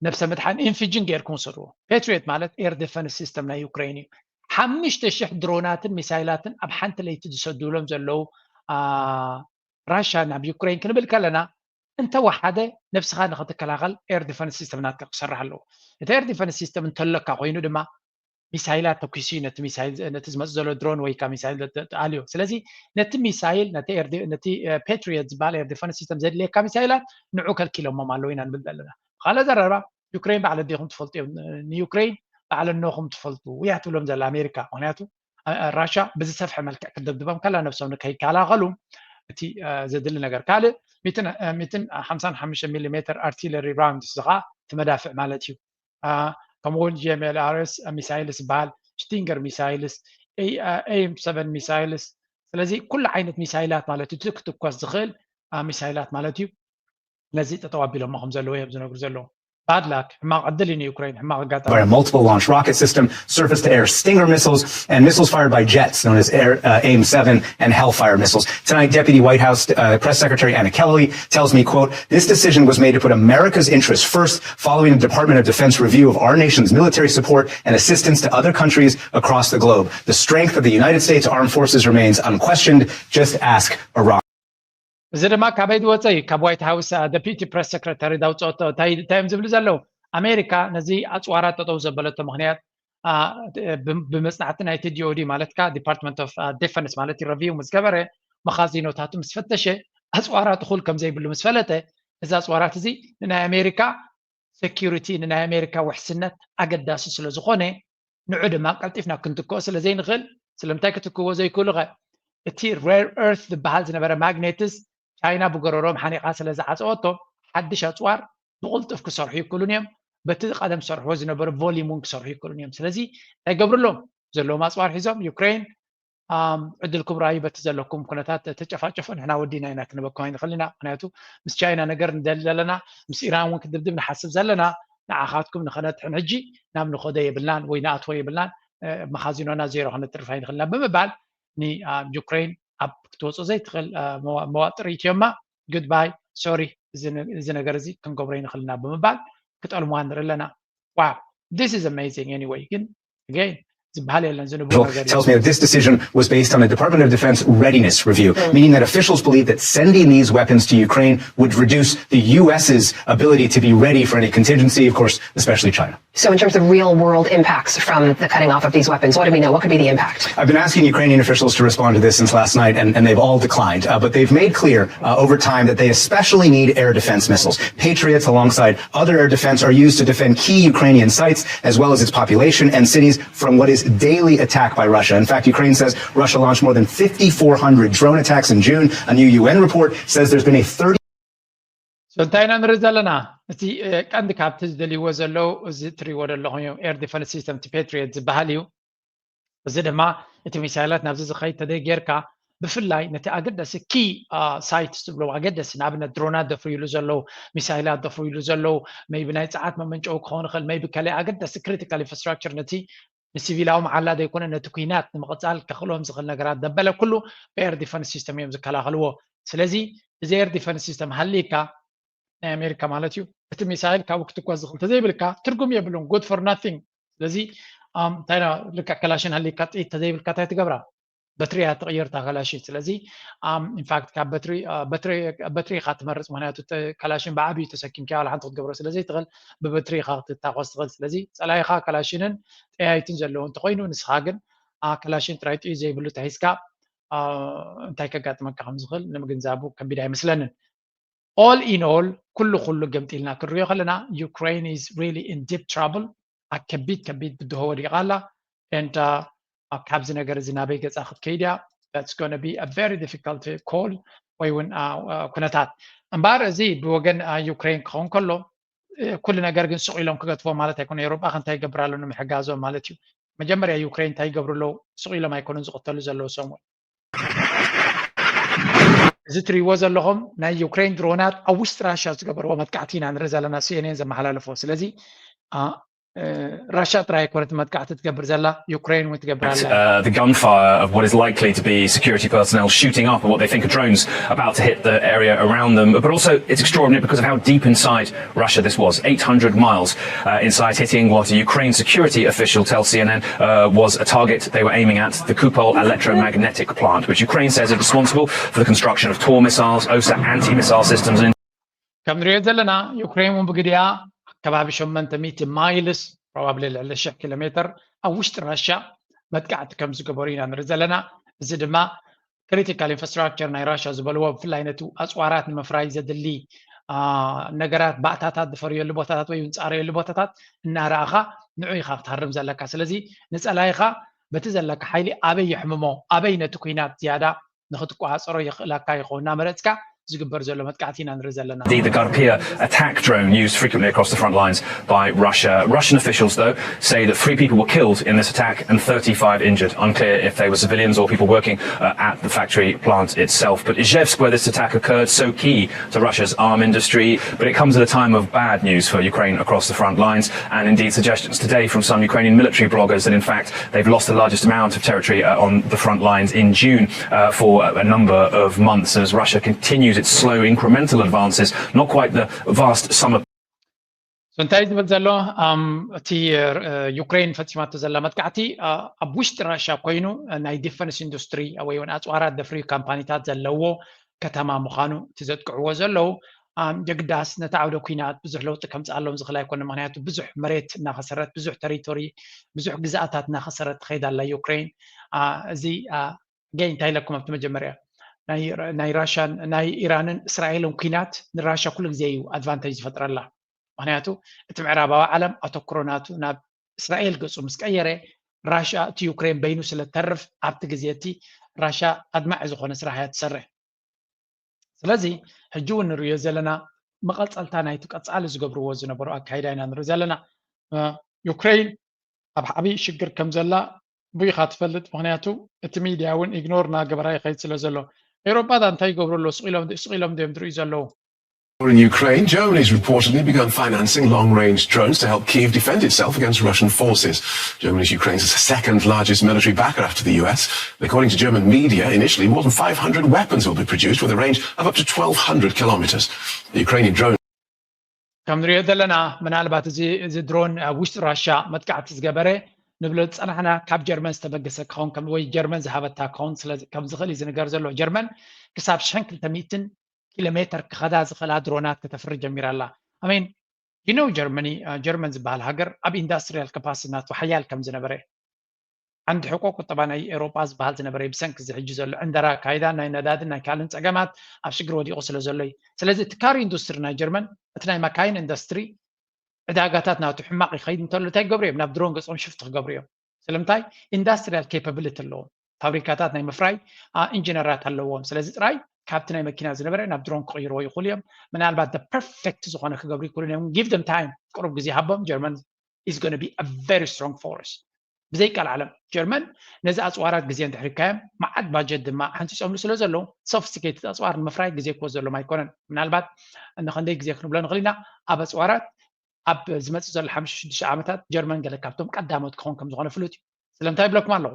ነብሰ ምድሓን ኢንፊጅን ጌርኩም ስርዎ። ፓትሪዮት ማለት ኤር ዲፈንስ ሲስተም ናይ ዩክሬን እዩ። ሓሙሽተ ሽሕ ድሮናትን ሚሳይላትን ኣብ ሓንቲ ለይቲ ዝሰዱሎም ዘለዉ ራሻ ናብ ዩክሬን ክንብል ከለና እንተወሓደ ነብስኻ ንክትከላኸል ኤር ዲፈንስ ሲስተም ናትካ ክሰርሕ ኣለዎ። እቲ ኤር ዲፈንስ ሲስተም እንተለካ ኮይኑ ድማ ሚሳይላት ተኩሲ ነቲ ሚሳይል ነቲ ዝመፅ ዘሎ ድሮን ወይ ካ ሚሳይል ኣልዮ። ስለዚ ነቲ ሚሳይል ነቲ ፓትሪዮት ዝበሃል ኤር ዲፈንስ ሲስተም ዘድልየካ ሚሳይላት ንዑ ከልኪሎሞም ኣለዉ ኢና ንብል ዘለና። ካልእ ዘረባ ዩክሬን ባዕለ ዲኹም ትፈልጡ እዮም። ንዩክሬን ባዕለ ነኹም ትፈልጡ እያ ትብሎም ዘላ ኣሜሪካ። ምክንያቱ ራሻ ብዝሰፍሐ መልክዕ ክደብድቦም ከላ ነብሶም ንከይከላኸሉ እቲ ዘድሊ ነገር ካልእ ሚትን ሓምሳን ሓሙሽተ ሚሊሜትር ኣርቲለሪ ራውንድስ እዚ ከዓ እቲ መዳፍዕ ማለት እዩ። ከምኡ እውን ጂ ኤም ኤል ኣር ኤስ ሚሳይልስ ዝበሃል ስቲንገር ሚሳይልስ ኤም ሰቨን ሚሳይልስ ስለዚ ኩሉ ዓይነት ሚሳይላት ማለት እዩ ክትኮስ ዝኽእል ሚሳይላት ማለት እዩ። ነዚ ጠጠው ኣቢሎሞ ከም ዘለዎ እዮም ዝነግሩ ዘለዉ። ባድላክ ሕማቕ ዕድል እዩ ንዩክሬን ሕማቕ ኣጋጣሚ። By a multiple launch rocket system, surface to air Stinger missiles, and missiles fired by jets known as air, uh, AIM seven and Hellfire missiles. Tonight, Deputy White House uh, Press Secretary Anna Kelly tells me, quote, this decision was made to put America's interests first following the Department of Defense review of our nation's military support and assistance to other countries across the globe. The strength of the United States Armed Forces remains unquestioned. Just ask Iran. እዚ ድማ ካበይ ዝወፀ እዩ? ካብ ዋይት ሃውስ ደፒቲ ፕረስ ሰክረታሪ ዳውፅኦቶ እንታይ እንታይ እዮም ዝብሉ ዘለዉ? ኣሜሪካ ነዚ ኣፅዋራት ጠጠው ዘበለቶ ምክንያት አ፣ ብ- ብመፅናዕቲ ናይቲ ዲኦዲ ማለትካ ዲፓርትመንት ኦፍ ዲፈንስ ማለት እዩ ረቪው ምስ ገበረ መኻዚኖታቱ ምስ ፈተሸ ኣፅዋራት እኹል ከም ዘይብሉ ምስ ፈለጠ እዚ ኣፅዋራት እዚ ንናይ ኣሜሪካ ሴኪሪቲ ንናይ ኣሜሪካ ውሕስነት ኣገዳሲ ስለ ዝኾነ ንዑ ድማ ቀልጢፍና ክንትክኦ ስለ ዘይንኽእል ስለምንታይ ክትክዎ ዘይክእሉ ኸ እቲ ሬር ኤርት ዝበሃል ዝነበረ ማግኔትስ ቻይና ብጎረሮም ሓኒቓ ስለ ዝዓፀወቶ ሓድሽ ኣፅዋር ብቕልጡፍ ክሰርሑ ይክእሉን እዮም በቲ ቀደም ዝሰርሕዎ ዝነበሩ ቮሊም እውን ክሰርሑ ይክእሉን እዮም ስለዚ እንታይ ገብርሎም ዘለዎም ኣፅዋር ሒዞም ዩክሬን ዕድል ክብራዩ በቲ ዘለኩም ኩነታት ተጨፋጨፉ ንሕና ወዲና ኢና ክንበኩም ኣይንኽእል ኢና ምክንያቱ ምስ ቻይና ነገር ንደሊ ዘለና ምስ ኢራን እውን ክድብድብ ንሓስብ ዘለና ንዓኻትኩም ንኸነጥሕን ሕጂ ናብ ንኸዶ የብልናን ወይ ንኣትዎ የብልናን፣ መኻዚኖና ዜሮ ከነትርፍ ኣይንኽእልና ብምባል ንዩክሬን ኣብ ክትወፅኦ ዘይትኽእል መዋጥር ኢትዮማ፣ ጉድባይ፣ ሶሪ፣ እዚ ነገር እዚ ክንገብሮ ይንኽእልና ብምባል ክጠልምዋ ንርኢ ኣለና። Wow, this is amazing. Anyway ግን again ዝበሃል የለን ዝንብሩ ነገር tells me that this decision was based on a Department of Defense readiness review, meaning that officials believe that sending these weapons to Ukraine would reduce the U S's ability to be ready for any contingency, of course, especially China. So, in terms of real world impacts from the cutting off of these weapons, what do we know? What could be the impact? I've been asking Ukrainian officials to respond to this since last night, and, and they've all declined. Uh, but they've made clear uh, over time that they especially need air defense missiles. Patriots, alongside other air defense, are used to defend key Ukrainian sites, as well as its population and cities, from what is daily attack by Russia. In fact, Ukraine says Russia launched more than fifty-four hundred drone attacks in June. A new U N report says there's been a thirty So እንታይ ኢና ንርኢ ዘለና? እቲ ቀንዲ ካብቲ ዝደልይዎ ዘለዉ እዚ እትሪእዎ ዘለኹም እዩ፣ air defense system፣ እቲ Patriot ዝበሃል እዩ። እዚ ድማ እቲ ሚሳይላት ናብዚ ዝኸይድ ተደይ ጌርካ ብፍላይ ነቲ ኣገዳሲ key sites ዝብለዉ ኣገዳሲ ንኣብነት ድሮናት ደፍርይሉ ዘለዉ፣ ሚሳይላት ደፍርይሉ ዘለዉ፣ maybe ናይ ፀዓት መመንጨዊ ክኸውን ይኽእል፣ maybe ከለ ኣገዳሲ critical infrastructure ነቲ ንሲቪላዊ መዓላ ዘይኮነ ነቲ ኲናት ንምቕፃል ከኽእሎም ዝኽእል ነገራት ዘበለ ኩሉ ብ air defense system እዮም ዝከላኸልዎ። ስለዚ እዚ air defense system ሃልይካ ናይ ኣሜሪካ ማለት እዩ እቲ ሚሳይል ካብኡ ክትጓዝ ዝኽእል ተዘይብልካ ትርጉም የብሉን፣ good for nothing። ስለዚ እንታይ ልክዕ ከላሽን ሃልይካ ጥይት ተዘይብልካ እንታይ ትገብራ? በትሪ እያ ትቕይር እታ ከላሽን። ስለዚ in fact ካብ በትሪ በትሪ ኢኻ ትመርፅ፣ ምክንያቱ ከላሽን ብዓብዩ ተሰኪምካ ዋላ ሓንቲ ክትገብሮ ስለዘይትኽእል ብበትሪ ኢኻ ክትታኮስ ትኽእል። ስለዚ ፀላኢኻ ከላሽንን ጠያይትን ዘለዎ እንተኮይኑ ንስኻ ግን ከላሽን ጥራይ ጥይት ዘይብሉ ተሒዝካ እንታይ ከጋጥመካ ከም ዝኽእል ንምግንዛቡ ከቢድ ኣይመስለንን። All in all ኩሉ ኩሉ ገምጢልና ክንሪኦ ከለና Ukraine is really in deep trouble። ኣብ ከቢድ ከቢድ ብድሆ ወዲቓ ኣላ። And ካብዚ ነገር እዚ ናበይ ገፃ ክትከይድ እያ? That's gonna be a very difficult call ወይ እውን ኩነታት። እምበኣር እዚ ብወገን ዩክሬን ክኸውን ከሎ ኩሉ ነገር ግን ስቕ ኢሎም ክገጥፎ ማለት ኣይኮነ። ኤውሮጳ ከ እንታይ ይገብር ኣሎ ንምሕጋዞም ማለት እዩ። መጀመርያ ዩክሬን እንታይ ይገብሩ ኣለዉ? ስቕ ኢሎም ኣይኮኑን ዝቕተሉ ዘለዉ ሰሙን። እዚ ትሪእዎ ዘለኹም ናይ ዩክሬን ድሮናት ኣብ ውሽጢ ራሽያ ዝገበርዎ መጥቃዕቲ ኢና ንርኢ ዘለና፣ ሲኤንኤን ዘመሓላለፎ። ስለዚ ራሽያ ጥራይ ኣይኮነት መጥቃዕቲ ትገብር ዘላ፣ ዩክሬን እውን ትገብር ኣላ። The gunfire of what is likely to be security personnel shooting up at what they think are drones about to hit the area around them. But also, it's extraordinary because of how deep inside Russia this was, eight hundred miles uh, inside, hitting what a Ukraine security official tells C N N uh, was a target they were aiming at, the Kupol electromagnetic plant, which Ukraine says is responsible for the construction of Tor missiles, Osa anti-missile systems, and ከም ንሪኦ ዘለና ዩክሬን እውን ብግዲኣ ከባቢ ሸመንተ ሚእቲ miles፣ probably ልዕሊ ሽሕ ኪሎ ሜትር ኣብ ውሽጢ ራሽያ መጥቃዕቲ ከም ዝገበሩ ኢና ንርኢ ዘለና። እዚ ድማ critical infrastructure ናይ ራሽያ ዝበልዎ ብፍላይ ነቲ ኣፅዋራት ንምፍራይ ዘድሊ ነገራት ባእታታት ዝፈርየሉ ቦታታት ወይ ዝፃረየሉ ቦታታት እናረኣኻ ንዑ ኢኻ ክትሃርም ዘለካ። ስለዚ ንፀላይኻ በቲ ዘለካ ሓይሊ ኣበይ የሕምሞ፣ ኣበይ ነቲ ኲናት ዝያዳ ንክትቆፃፀሮ የኽእለካ ይኸውን እናመረፅካ ዝግበር ዘሎ መጥቃዕቲ ኢና ንርኢ ዘለና። The Garpia attack drone used frequently across the front lines by Russia. Russian officials, though, say that three people were killed in this attack and thirty-five injured. Unclear if they were civilians or people working uh, at the factory plant itself. But Izhevsk, where this attack occurred, so key to Russia's arm industry, but it comes at a time of bad news for Ukraine across the front lines, and indeed suggestions today from some Ukrainian military bloggers that in fact they've lost the largest amount of territory uh, on the front lines in June uh, for a number of months as Russia continues its slow incremental advances, not quite the vast summer. እንታይ ዝብል ዘሎ እቲ ዩክሬን ፈፂማቶ ዘላ መጥቃዕቲ ኣብ ውሽጢ ራሽያ ኮይኑ ናይ ዲፈንስ ኢንዱስትሪ ወይ እውን ኣፅዋራት ደፍርዩ ካምፓኒታት ዘለዎ ከተማ ምዃኑ እቲ ዘጥቅዕዎ ዘለዉ የግዳስ ነቲ ዓውደ ኲናት ብዙሕ ለውጢ ከምፅኣሎም ዝኽእል ኣይኮነ። ምክንያቱ ብዙሕ መሬት እናኸሰረት፣ ብዙሕ ተሪቶሪ፣ ብዙሕ ግዝኣታት እናኸሰረት ትኸይድ ኣላ ዩክሬን። እዚ ገይ እንታይ ኢለኩም ኣብቲ መጀመርያ ናይ ራሽያን ናይ ኢራንን እስራኤልን ኲናት ንራሽያ ኩሉ ግዜ እዩ ኣድቫንቴጅ ዝፈጥረላ። ምክንያቱ እቲ ምዕራባዊ ዓለም ኣተኩሮ ናቱ ናብ እስራኤል ገፁ ምስ ቀየረ ራሽያ እቲ ዩክሬን በይኑ ስለ ተርፍ ኣብቲ ግዜ እቲ ራሽያ ኣድማዒ ዝኾነ ስራሕ እያ ትሰርሕ። ስለዚ ሕጂ እውን ንርእዮ ዘለና መቐፀልታ ናይቲ ቀፃሊ ዝገብርዎ ዝነበሩ ኣካይዳ ኢና ንርኢ ዘለና። ዩክሬን ኣብ ዓብዪ ሽግር ከም ዘላ ብኢኻ ትፈልጥ፣ ምክንያቱ እቲ ሚድያ እውን ኢግኖር እናገበራ ይኸይድ ስለ ዘሎ። ኤውሮጳ እንታይ ይገብሩ ኣለዉ? ስቕ ኢሎም ድዮም ዝርእዩ ዘለዉ? In Ukraine, Germany's reportedly begun financing long-range drones to help Kyiv defend itself against Russian forces. Germany's Ukraine's second largest military backer after the U S. According to German media, initially more than five hundred weapons will be produced with a range of up to twelve hundred kilometers. The Ukrainian drone ከም ንሪኦ ዘለና ምናልባት እዚ እዚ ድሮን ኣብ ውሽጢ ራሻ መጥቃዕቲ ዝገበረ ንብሎ ዝፀናሕና ካብ ጀርመን ዝተበገሰ ክኸውን ወይ ጀርመን ዝሃበታ ክኸውን ከም ዝኽእል እዩ ዝንገር ዘሎ። ጀርመን ክሳብ ሽሕን ክልተ ሚእትን ኪሎ ሜትር ክኸዳ ዝኽእላ ድሮናት ከተፍሪ ጀሚራ ኣላ። ኣሜን ይነው ጀርመኒ ጀርመን ዝበሃል ሃገር ኣብ ኢንዳስትሪያል ካፓሲቲ ናቱ ሓያል ከም ዝነበረ ዓንዲ ሕቆ ቁጠባ ናይ ኤውሮጳ ዝበሃል ዝነበረ ብሰንኪ እዚ ሕጂ ዘሎ ዕንደራ ኣካይዳ ናይ ነዳድን ናይ ካልእን ጸገማት ኣብ ሽግር ወዲቑ ስለ ዘሎ እዩ። ስለዚ እቲ ካር ኢንዱስትሪ ናይ ጀርመን እቲ ናይ መካይን ኢንዱስትሪ ዕዳጋታት ናቱ ሕማቕ ይኸይድ እንተሎ እንታይ ክገብሩ እዮም? ናብ ድሮን ገጾም ሽፍት ክገብሩ እዮም። ስለምንታይ? ኢንዳስትሪያል ኬፓብሊቲ ኣለዎም። ፋብሪካታት ናይ ምፍራይ ኢንጂነራት ኣለዎም። ስለዚ ጥራይ ካብቲ ናይ መኪና ዝነበረ ናብ ድሮን ክቕይርዎ ይኽእሉ እዮም። ምናልባት ፐርፌክት ዝኾነ ክገብሩ ይኽእሉ እዮም። ጊቭ ደም ታይም፣ ቅሩብ ግዜ ሃቦም። ጀርመን is going to be a very strong force። ብዘይ ቃል ዓለም ጀርመን ነዚ ኣፅዋራት ግዜ እንድሕር ሂብካዮም መዓት ባጀት ድማ ሓንፂፆምሉ ስለ ዘለዉ ሶፊስቲኬትድ ኣፅዋር ንምፍራይ ግዜ ክወስደሎም ኣይኮነን። ምናልባት ንክንደይ ግዜ ክንብሎ ንኽእል ኢና ኣብ ኣፅዋራት ኣብ ዝመፅእ ዘሎ ሓሙሽተ ሽዱሽተ ዓመታት ጀርመን ገለ ካብቶም ቀዳሞት ክኸውን ከም ዝኾነ ፍሉጥ እዩ። ስለምንታይ ይብለኩም ኣለኹ?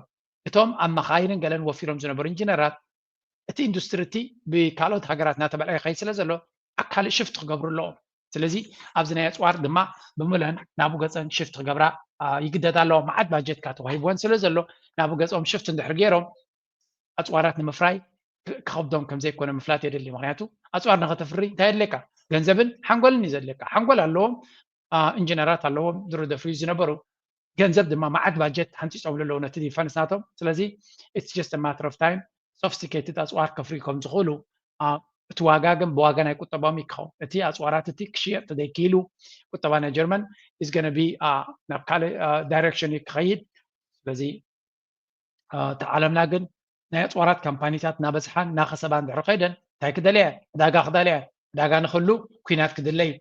እቶም ኣብ መኻይንን ገለን ወፊሮም ዝነበሩ ኢንጂነራት እቲ ኢንዱስትሪ እቲ ብካልኦት ሃገራት እናተበልዐ ይኸይድ ስለ ዘሎ ኣብ ካልእ ሽፍት ክገብሩ ኣለዎም። ስለዚ ኣብዚ ናይ ኣፅዋር ድማ ብምለን ናብኡ ገፀን ሽፍት ክገብራ ይግደዳ ኣለዋ። መዓት ባጀት ከዓ ተዋሂብወን ስለ ዘሎ ናብኡ ገፆም ሽፍት እንድሕር ገይሮም ኣፅዋራት ንምፍራይ ክኸብዶም ከም ዘይኮነ ምፍላጥ የድሊ። ምክንያቱ ኣፅዋር ንኸተፍሪ እንታይ የድልየካ? ገንዘብን ሓንጎልን እዩ ዘድልየካ። ሓንጎል ኣለዎም፣ ኢንጂነራት ኣለዎም፣ ድሮ ደፍርዩ ዝነበሩ ገንዘብ ድማ መዓት ባጀት ሓንፂፆምሉ ኣለዉ ነቲ ዲፈንስ ናቶም። ስለዚ it's just a matter of time sophisticated ኣፅዋር ከፍርዩ ከም ዝኽእሉ እቲ ዋጋ ግን ብዋጋ ናይ ቁጠባኦም ይከውን። እቲ ኣፅዋራት እቲ ክሽየጥ ተዘይክኢሉ ቁጠባ ናይ ጀርመን is going to be ናብ ካልእ ዳይሬክሽን እዩ ክኸይድ። ስለዚ እቲ ዓለምና ግን ናይ ኣፅዋራት ካምፓኒታት እናበዝሓን እናኸሰባ እንድሕር ከይደን እንታይ ክደለያ? ዕዳጋ ክደለያ። ዕዳጋ ንክህሉ ኩናት ክድለ እዩ።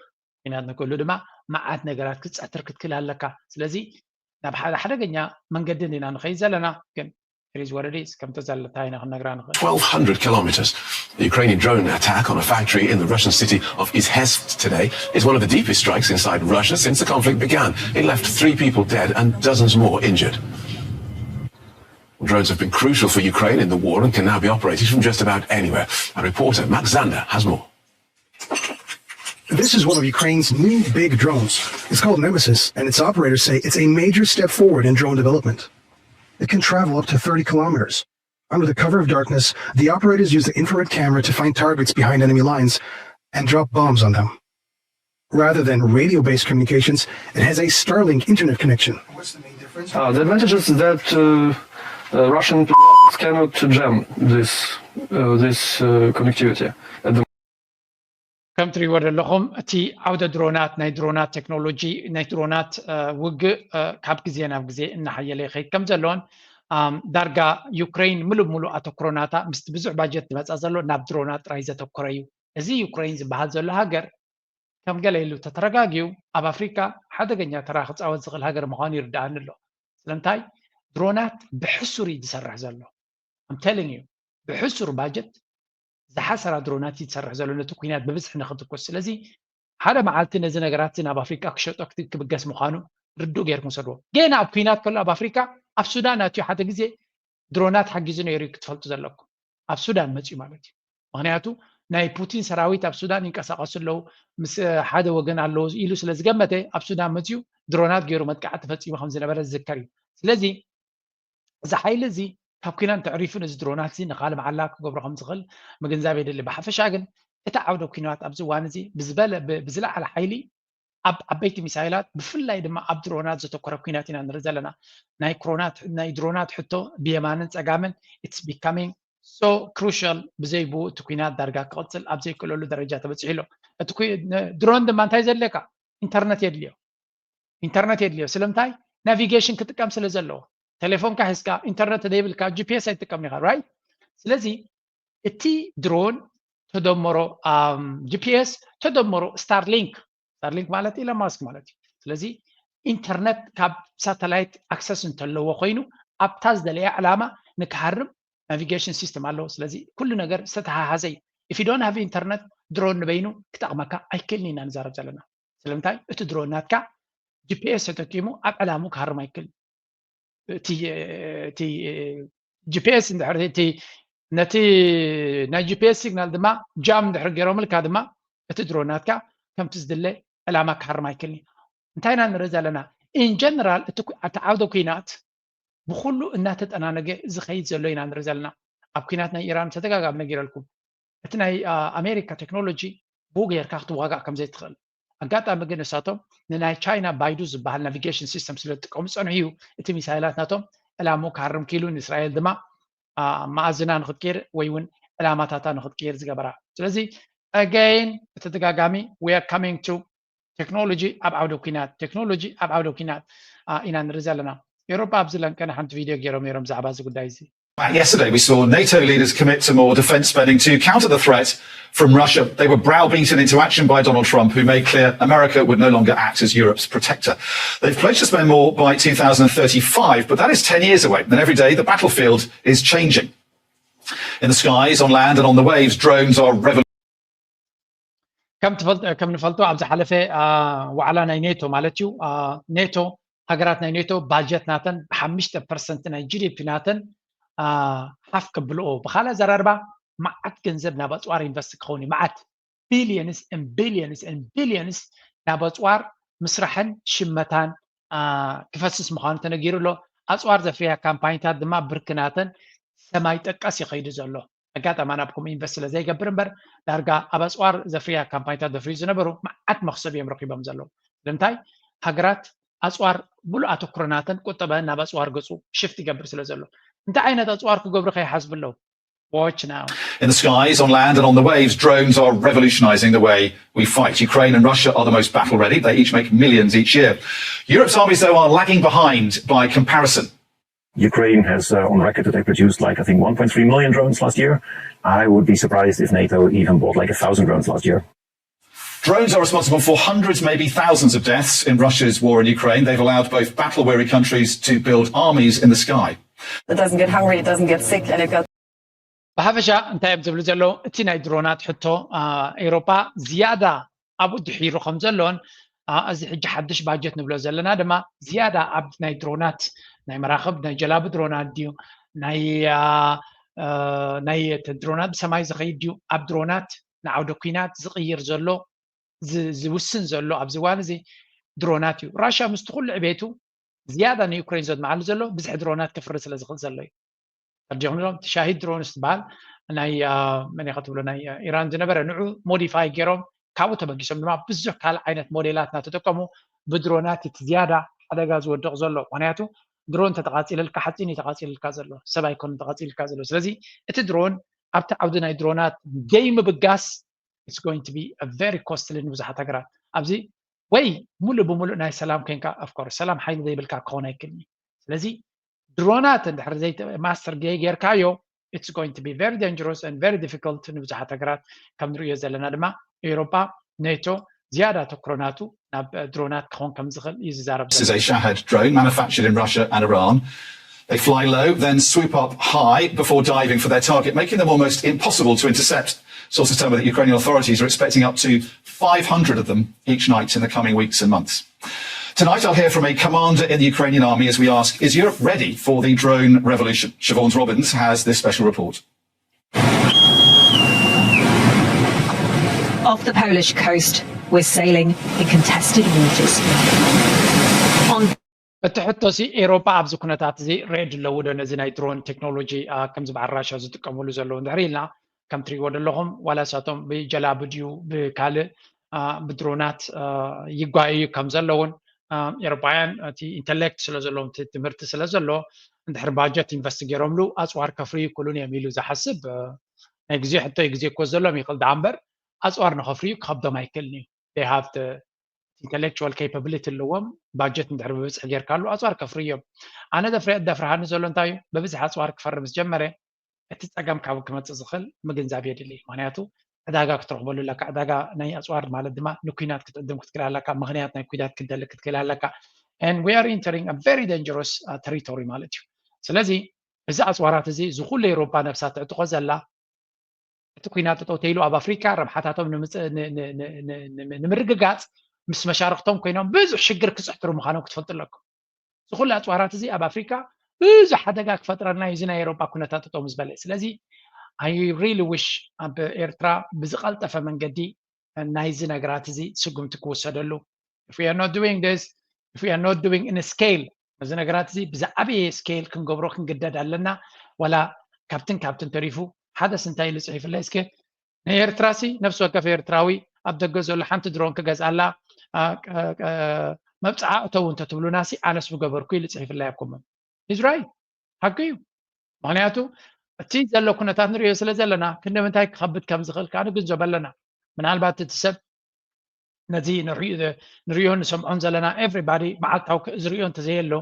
ኩናት ንክህሉ ድማ መዓት ነገራት ክትፀትር ክትክል ኣለካ። ስለዚ ናብ ሓደ ሓደገኛ መንገዲ ኢና ንኸይድ ዘለና። ግን it is what it is። ከምቲ ዘለታ ኢና ክንነግራ ንኽእል። twelve hundred kilometers. The Ukrainian drone attack on a factory in the Russian city of Izhevsk today is one of the deepest strikes inside Russia since the conflict began. It left three people dead and dozens more injured. Drones have been crucial for Ukraine in the war and can now be operated from just about anywhere. Our reporter Max Zander has more. This is one of Ukraine's new big drones. It's called Nemesis, and its operators say it's a major step forward in drone development. It can travel up to thirty kilometers. Under the cover of darkness, the operators use the infrared camera to find targets behind enemy lines and drop bombs on them. Rather than radio-based communications, it has a Starlink internet connection. What's the main difference? Uh, the advantage is that uh, uh, Russian pilots cannot jam this uh, this uh, connectivity. At the ከም ትሪእዎ ዘለኹም እቲ ዓውደ ድሮናት ናይ ድሮናት ቴክኖሎጂ ናይ ድሮናት ውግእ ካብ ግዜ ናብ ግዜ እናሓየለ ይኸይድ ከም ዘሎን ዳርጋ ዩክሬን ምሉእ ምሉእ ኣተኩሮ ናታ ምስቲ ብዙሕ ባጀት ዝመፃ ዘሎ ናብ ድሮናት ጥራይ ዘተኮረ እዩ። እዚ ዩክሬን ዝበሃል ዘሎ ሃገር ከም ገለ ኢሉ ተተረጋጊዩ ኣብ ኣፍሪካ ሓደገኛ ተራ ክፃወት ዝኽእል ሃገር ምዃኑ ይርድኣኒ ኣሎ። ስለምንታይ ድሮናት ብሕሱር እዩ ዝሰርሕ ዘሎ። I'm telling you ብሕሱር ባጀት ዝሓሰራ ድሮናት እዩ ዝሰርሕ ዘሎ ነቲ ኩናት ብብዝሒ ንክትኩስ። ስለዚ ሓደ መዓልቲ ነዚ ነገራት ናብ ኣፍሪቃ ክሸጦ ክብገስ ምዃኑ ርዱእ ጌርኩም ሰድዎ። ገና ኣብ ኩናት ከሎ ኣብ ኣፍሪካ ኣብ ሱዳን ኣትዩ ሓደ ግዜ ድሮናት ሓጊዙ ነይሩ እዩ ክትፈልጡ ዘለኩም። ኣብ ሱዳን መፅዩ ማለት እዩ። ምክንያቱ ናይ ፑቲን ሰራዊት ኣብ ሱዳን ይንቀሳቀሱ ኣለዉ ምስ ሓደ ወገን ኣለዉ ኢሉ ስለ ዝገመተ ኣብ ሱዳን መፅዩ ድሮናት ገይሩ መጥቃዕቲ ፈፂሙ ከም ዝነበረ ዝዝከር እዩ። ስለዚ እዚ ሓይሊ እዚ ካብ ኩናት ተዕሪፉ ነዚ ድሮናት እዚ ንካልእ መዓላ ክገብሮ ከም ዝኽእል ምግንዛብ የድሊ። ብሓፈሻ ግን እቲ ዓውደ ኩናት ኣብዚ እዋን እዚ ብዝበለ ብዝለዓለ ሓይሊ ኣብ ዓበይቲ ሚሳይላት ብፍላይ ድማ ኣብ ድሮናት ዘተኮረ ኩናት ኢና ንርኢ ዘለና። ናይ ክሮናት ናይ ድሮናት ሕቶ ብየማንን ጸጋምን it's becoming so crucial። ብዘይ ብኡ እቲ ኩናት ዳርጋ ክቕጽል ኣብ ዘይክእለሉ ደረጃ ተበጺሑ ኣሎ። እቲ ድሮን ድማ እንታይ ዘድልየካ? ኢንተርነት የድልዮ። ኢንተርነት የድልዮ። ስለምንታይ? ናቪጌሽን ክጥቀም ስለ ዘለዎ። ቴሌፎንካ ሒዝካ ኢንተርነት ተዘይብልካ ጂፒኤስ ኣይትጥቀም ኢኻ ራይት? ስለዚ እቲ ድሮን ተደመሮ ጂፒኤስ ተደመሮ ስታርሊንክ ስታርሊንክ ማለት ኢሎን ማስክ ማለት እዩ። ስለዚ ኢንተርነት ካብ ሳተላይት ኣክሰስ እንተለዎ ኮይኑ ኣብታ ዝደለየ ዕላማ ንክሃርም ናቪጌሽን ሲስተም ኣለዎ። ስለዚ ኩሉ ነገር ዝተተሓሓዘ እዩ። If you don't have internet ድሮን ንበይኑ ክጠቕመካ ኣይክእልን ኢና ንዛረብ ዘለና። ስለምንታይ? እቲ ድሮን ናትካ ጂፒኤስ ተጠቂሙ ኣብ ዕላሙ ክሃርም ኣይክእልን። እቲ ጂፒኤስ እንድሕር እቲ ነቲ ናይ ጂፒኤስ ሲግናል ድማ ጃም እንድሕር ገይሮምልካ ድማ እቲ ድሮን ናትካ ከምቲ ዝድለ ዕላማ ክሃርም ኣይክእልን። እንታይ ኢና ንርኢ ዘለና? ኢን ጀነራል እቲ ዓውደ ኩናት ብኩሉ እናተጠናነገ ዝኸይድ ዘሎ ኢና ንርኢ ዘለና። ኣብ ኩናት ናይ ኢራን ተደጋጋሚ ነጊረልኩም። እቲ ናይ ኣሜሪካ ቴክኖሎጂ ብኡ ጌርካ ክትዋጋእ ከም ዘይትኽእል። ኣጋጣሚ ግን እሳቶም ንናይ ቻይና ባይዱ ዝበሃል ናቪጌሽን ሲስተም ስለ ዝጥቀሙ ዝፀንሑ እዩ እቲ ሚሳይላት ናቶም ዕላሙ ክሃርም ክኢሉ፣ ንእስራኤል ድማ መኣዝና ንክትቀይር ወይ እውን ዕላማታታ ንክትቀይር ዝገበራ። ስለዚ ኣገይን ብተደጋጋሚ we are coming to ቴክኖሎጂ ኣብ ዓውደ ኩናት፣ ቴክኖሎጂ ኣብ ዓውደ ኩናት ኢና ንርኢ ዘለና። ኤውሮጳ ኣብዚ ለንቀነ ሓንቲ ቪድዮ ገይሮም ነይሮም ብዛዕባ እዚ ጉዳይ እዚ። Yesterday, we saw NATO leaders commit to more defence spending to counter the threat from Russia. They were browbeaten into action by Donald Trump, who made clear America would no longer act as Europe's protector. They've pledged to spend more by two thousand thirty-five, but that is ten years away, and every day the battlefield is changing. In the skies, on land, and on the waves, drones are revolutionising. ከም ንፈልጦ ኣብ ዝሓለፈ ዋዕላ ናይ ኔቶ ማለት እዩ፣ ኔቶ፣ ሃገራት ናይ ኔቶ ባጀት ናተን ብሓሙሽተ ፐርሰንት ናይ ጂዲፒ ናተን ሓፍ ክብልኦ፣ ብካልእ ኣዘራርባ መዓት ገንዘብ ናብ ኣፅዋር ኢንቨስት ክኸውን እዩ። መዓት ቢልየንስ ን ቢልየንስ ን ቢልየንስ ናብ ኣፅዋር ምስራሕን ሽመታን ክፈስስ ምዃኑ ተነጊሩ ኣሎ። ኣፅዋር ዘፍርያ ካምፓኒታት ድማ ብርኪ ናተን ሰማይ ጠቀስ ይኸይዱ ዘሎ። ኣጋጣሚ ኣነ ኣብ ከምኡ ኢንቨስት ስለ ዘይገብር እምበር፣ ዳርጋ ኣብ ኣፅዋር ዘፍርያ ካምፓኒታት ዘፍርዩ ዝነበሩ መዓት መኽሰብ እዮም ረኺቦም ዘለዉ። ስለምንታይ? ሃገራት ኣፅዋር ሙሉእ ኣተኩሮ ናተን ቁጠበን ናብ ኣፅዋር ገፁ ሽፍት ይገብር ስለ ዘሎ። እንታይ ዓይነት ኣፅዋር ክገብሩ ከይሓስቡ ኣለዉ። Watch now. In the skies, on land, and on the waves, drones are revolutionising the way we fight. Ukraine and Russia are the most battle ready. They each make millions each year. Europe's armies, though, are lagging behind by comparison. Ukraine has uh, on record that they produced like I think one point three million drones last year. I would be surprised if NATO even bought like a thousand drones last year. Drones are responsible for hundreds, maybe thousands of deaths in Russia's war in Ukraine. They've allowed both battle weary countries to build armies in the sky. It doesn't get hungry, it doesn't get sick, and it got ብሓፈሻ እንታይ እዮም ዝብሉ ዘለዉ? እቲ ናይ ድሮናት ሕቶ ኤውሮጳ ዝያዳ ኣብኡ ድሒሩ ከም ዘሎን፣ እዚ ሕጂ ሓድሽ ባጀት ንብሎ ዘለና ድማ ዝያዳ ኣብ ናይ ድሮናት፣ ናይ መራኽብ፣ ናይ ጀላቡ ድሮናት ድዩ፣ ናይ ናይ ድሮናት ብሰማይ ዝኸይድ ድዩ፣ ኣብ ድሮናት ንዓውደ ኲናት ዝቕይር ዘሎ ዝውስን ዘሎ ኣብዚ እዋን እዚ ድሮናት እዩ። ራሽያ ምስቲ ኩሉ ዕቤቱ ዝያዳ ንዩክሬን ዘድምዓሉ ዘሎ ብዝሒ ድሮናት ክፍሪ ስለ ዝኽእል ዘሎ እዩ። ተርዲኹም ዶ እቲ ሻሂድ ድሮንስ ዝበሃል ናይ መን ኢኻ ትብሎ ናይ ኢራን ዝነበረ ንዑ ሞዲፋይ ገይሮም ካብኡ ተበጊሶም ድማ ብዙሕ ካልእ ዓይነት ሞዴላት እናተጠቀሙ ብድሮናት እቲ ዝያዳ ሓደጋ ዝወድቕ ዘሎ። ምክንያቱ ድሮን ተተቓፂለልካ ሓፂን እዩ ተቓፂለልካ ዘሎ፣ ሰብ ኣይኮነን ተቓፂልካ ዘሎ። ስለዚ እቲ ድሮን ኣብቲ ዓውዲ ናይ ድሮናት ደይምብጋስ it's going to be very costly ንብዙሓት ሃገራት ኣብዚ ወይ ሙሉእ ብሙሉእ ናይ ሰላም ኮንካ of course ሰላም ሓይሊ ዘይብልካ ክኸውን ኣይክእልን እዩ። ስለዚ ድሮናት እንድሕር ማስተር ዘይጌርካዮ it's going to be very dangerous and very difficult ንብዙሓት ሃገራት ከም ንርእዮ ዘለና ድማ ኤውሮጳ ኔቶ ዝያዳ ኣተኩሮ ናቱ ናብ ድሮናት ክኾን ከም ዝኽእል እዩ ዝዛረብ ዘሎ። This is a Shahed drone manufactured in Russia and Iran. They fly low, then swoop up high before diving for their target, making them almost impossible to intercept. Sources tell me that Ukrainian authorities are expecting up to five hundred of them each night in the coming weeks and months. Tonight, I'll hear from a commander in the Ukrainian army as we ask, is Europe ready for the drone revolution? Siobhan Robbins has this special report. Off the Polish coast, we're sailing in contested waters. On እቲ ሕቶ ሲ ኤውሮጳ ኣብዚ ኩነታት እዚ ሬድ ኣለዉ ዶ ነዚ ናይ ድሮን ቴክኖሎጂ ከምዚ በዓል ራሻ ዝጥቀምሉ ዘለዉ እንድሕር ኢልና ከም ትሪእዎ ዘለኹም ዋላ ሳቶም ብጀላቡ ድዩ ብካልእ ብድሮናት ይጓየዩ ከም ዘለውን ኤውሮጳውያን እቲ ኢንተሌክት ስለ ዘለዎም እቲ ትምህርቲ ስለ ዘሎ እንድሕር ባጀት ኢንቨስት ገይሮምሉ ኣፅዋር ከፍርዩ ይክእሉን እዮም ኢሉ ዝሓስብ ናይ ግዜ ሕቶ እዩ ግዜ ኮ ዘሎም ይኽእል ደኣ እምበር ኣፅዋር ንኸፍርዩ ክኸብዶም ኣይክእልን እዩ they have the intellectual capability ኣለዎም budget እንድሕር ብብዝሒ ጌርካሉ ኣፅዋር ከፍርዮም ኣነ ዘፍርሃኒ ዘሎ እንታይ እዩ ብብዝሒ ኣፅዋር ክፈሪ ምስ ጀመረ እቲ ፀገም ካብ ክመፅእ ዝኽእል ምግንዛብ የድሊ ምክንያቱ ዕዳጋ ክትረኽበሉ ኣለካ ዕዳጋ ናይ ኣፅዋር ማለት ድማ ንኩናት ክትዕድም ክትክእል ኣለካ ምክንያት ናይ ኩናት ክትደሊ ክትክእል ኣለካ and we are entering a very dangerous territory ማለት እዩ ስለዚ እዚ ኣፅዋራት እዚ ዝኩሉ ኤውሮፓ ነብሳ ትዕጥቆ ዘላ እቲ ኩናት ጠጠው ተይሉ ኣብ ኣፍሪካ ረብሓታቶም ንምርግጋፅ ምስ መሻርክቶም ኮይኖም ብዙሕ ሽግር ክፅሕትሩ ምዃኖም ክትፈልጡ ኣለኩም። እዚ ኩሉ ኣፅዋራት እዚ ኣብ ኣፍሪካ ብዙሕ ሓደጋ ክፈጥረልና እዩ፣ እዚ ናይ ኤሮጳ ኩነታት ጠጠው ምስ በለ። ስለዚ I really wish ኣብ ኤርትራ ብዝቐልጠፈ መንገዲ ናይዚ ነገራት እዚ ስጉምቲ ክውሰደሉ። If we are not doing this, if we are not doing in scale፣ እዚ ነገራት እዚ ብዝዓበየ ስኬል ክንገብሮ ክንግደድ ኣለና። ዋላ ካብትን ካብትን ተሪፉ ሓደስ እንታይ ኢሉ ፅሒፍለይ እስከ፣ ንኤርትራሲ ነፍሲ ወከፍ ኤርትራዊ ኣብ ደገ ዘሎ ሓንቲ ድሮን ክገዝኣላ መብፅዓ እተው እንተትብሉናሲ ኣነስ ምገበርኩ ኢሉ ፅሒፍለይ ኣብ ኮመንት። He's right፣ ሓቂ እዩ። ምክንያቱ እቲ ዘሎ ኩነታት ንሪኦ ስለ ዘለና ክንዲ ምንታይ ክኸብድ ከም ዝኽእል ከዓ ንግንዘብ ኣለና። ምናልባት እቲ ሰብ ነዚ ንሪኦ ንሰምዖን ዘለና everybody መዓልታዊ ዝሪኦ እንተዘየሎ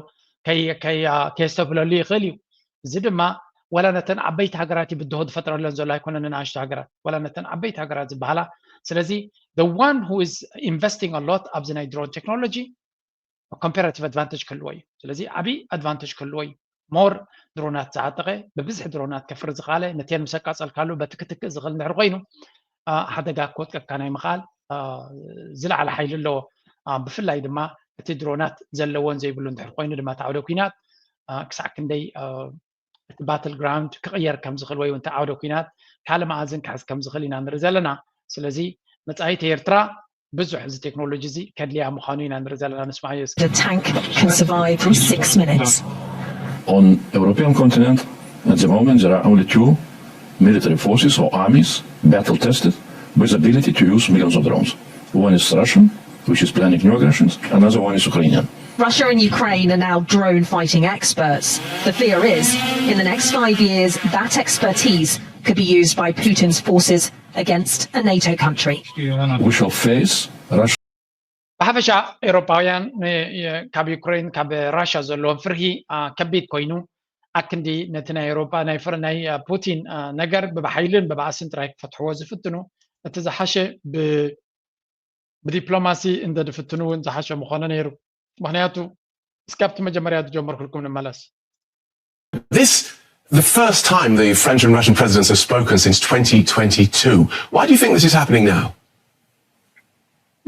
ከየስተብህለሉ ይኽእል እዩ። እዚ ድማ ዋላ ነተን ዓበይቲ ሃገራት ብድሆ ዝፈጥረለን ዘሎ ኣይኮነ፣ ንናእሽቱ ሃገራት ዋላ ነተን ዓበይቲ ሃገራት ዝበሃላ። ስለዚ the one who is investing a lot ኣብዚ ናይ ድሮን ቴክኖሎጂ comparative advantage ክህልዎ እዩ። ስለዚ ዓብዪ ኣድቫንቴጅ ክህልዎ እዩ። ሞር ድሮናት ዝዓጠቐ፣ ብብዝሒ ድሮናት ከፍሪ ዝኸኣለ፣ ነተን ምስ ኣቃጸልካሉ በቲ ክትክእ ዝኽእል እንድሕር ኮይኑ ሓደጋ ክወጥቀካ ናይ ምኽኣል ዝለዓለ ሓይሊ ኣለዎ። ብፍላይ ድማ እቲ ድሮናት ዘለዎን ዘይብሉ እንድሕር ኮይኑ ድማ እቲ ዓውደ ኲናት ክሳዕ ክንደይ እቲ battle ground ክቕየር ከም ዝኽእል ወይ እውን እቲ ዓውደ ኲናት ካልእ መኣዝን ክሕዝ ከም ዝኽእል ኢና ንርኢ ዘለና። ስለዚ መጻኢት ኤርትራ ብዙሕ እዚ ቴክኖሎጂ እዚ ከድልያ ምዃኑ ኢና ንርኢ ዘለና። ንስማዓዮ እስኪ። The tank can survive for six minutes. On European continent, at the moment, there are only two military forces or armies, battle tested, with ability to use millions of drones. One is Russian, which is planning new aggressions, another one is Ukrainian. Russia and Ukraine are now drone fighting experts. The fear is, in the next five years, that expertise could be used by Putin's forces against a NATO country. We shall face Russia. ብሓፈሻ ኤውሮፓውያን ካብ ዩክሬን ካብ ራሻ ዘለዎም ፍርሂ ከቢድ ኮይኑ ኣክንዲ ነቲ ናይ ኤውሮፓ ናይ ፍር ናይ ፑቲን ነገር ብብሓይልን ብባእስን ጥራይ ክፈትሕዎ ዝፍትኑ እቲ ዝሓሸ ብዲፕሎማሲ እንተድፍትኑ እውን ዝሓሸ ምኾነ ነይሩ። ምክንያቱ እስካብቲ መጀመርያ ዝጀመርኩልኩም ንመለስ። This the first time the French and Russian presidents have spoken since twenty twenty-two. Why do you think this is happening now?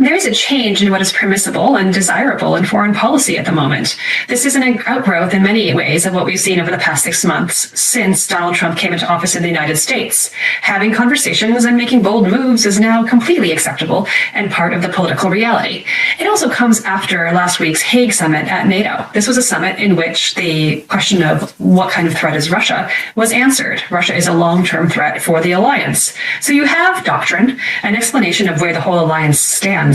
There is a change in what is permissible and desirable in foreign policy at the moment. This is an outgrowth in many ways of what we've seen over the past six months since Donald Trump came into office in the United States. Having conversations and making bold moves is now completely acceptable and part of the political reality. It also comes after last week's Hague summit at NATO. This was a summit in which the question of what kind of threat is Russia was answered. Russia is a long-term threat for the alliance. So you have doctrine, an explanation of where the whole alliance stands.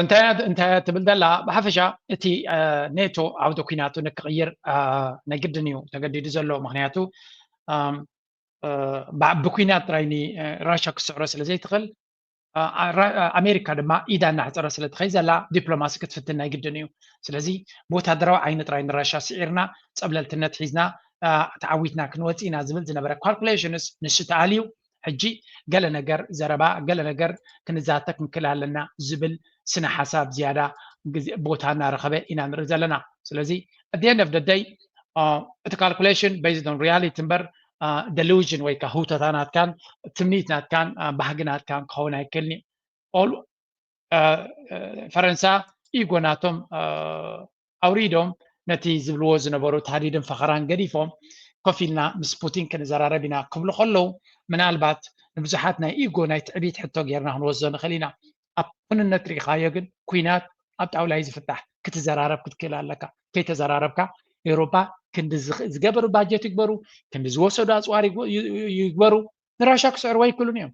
እንታይ እንታይ ትብል ዘላ ብሓፈሻ እቲ ኔቶ ዓውደ ኩናቱ ንክቕይር ናይ ግድን እዩ ተገዲዱ ዘሎ። ምክንያቱ ብኩናት ጥራይ ንራሻ ክስዕሮ ስለ ዘይትኽእል ኣሜሪካ ድማ ኢዳ እናሕፀረ ስለ ትኸይ ዘላ ዲፕሎማሲ ክትፍትን ናይ ግድን እዩ። ስለዚ ብወታደራዊ ዓይኒ ጥራይ ንራሻ ስዒርና ፀብለልትነት ሒዝና ተዓዊትና ክንወፅእ ኢና ዝብል ዝነበረ ካልኩሌሽንስ ንሱ ተኣልዩ ሕጂ ገለ ነገር ዘረባ ገለ ነገር ክንዛተ ክንክእል ኣለና ዝብል ስነ ሓሳብ ዝያዳ ቦታ እናረኸበ ኢና ንርኢ ዘለና። ስለዚ at the end of the day እቲ ካልኩሌሽን based on reality እምበር delusion ወይ ከዓ ህውተታ ናትካን ትምኒት ናትካን ባህጊ ናትካን ክኸውን ኣይክእልን እዩ። ፈረንሳ ኢጎ ናቶም ኣውሪዶም ነቲ ዝብልዎ ዝነበሩ ታህዲድን ፈኸራን ገዲፎም ኮፍ ኢልና ምስ ፑቲን ክንዘራረብ ኢና ክብሉ ከለዉ ምናልባት ንብዙሓት ናይ ኢጎ ናይ ትዕቢት ሕቶ ጌርና ክንወስዶ ንኽእል ኢና። ኣብ ኩንነት ርኢኻዮ ግን ኩናት ኣብ ጣውላ እዩ ዝፍታሕ። ክትዘራረብ ክትክእል ኣለካ። ከይተዘራረብካ ኤውሮፓ ክንዲ ዝገበሩ ባጀት ይግበሩ ክንዲ ዝወሰዱ ኣፅዋር ይግበሩ ንራሻ ክስዕርዎ ኣይክእሉን እዮም።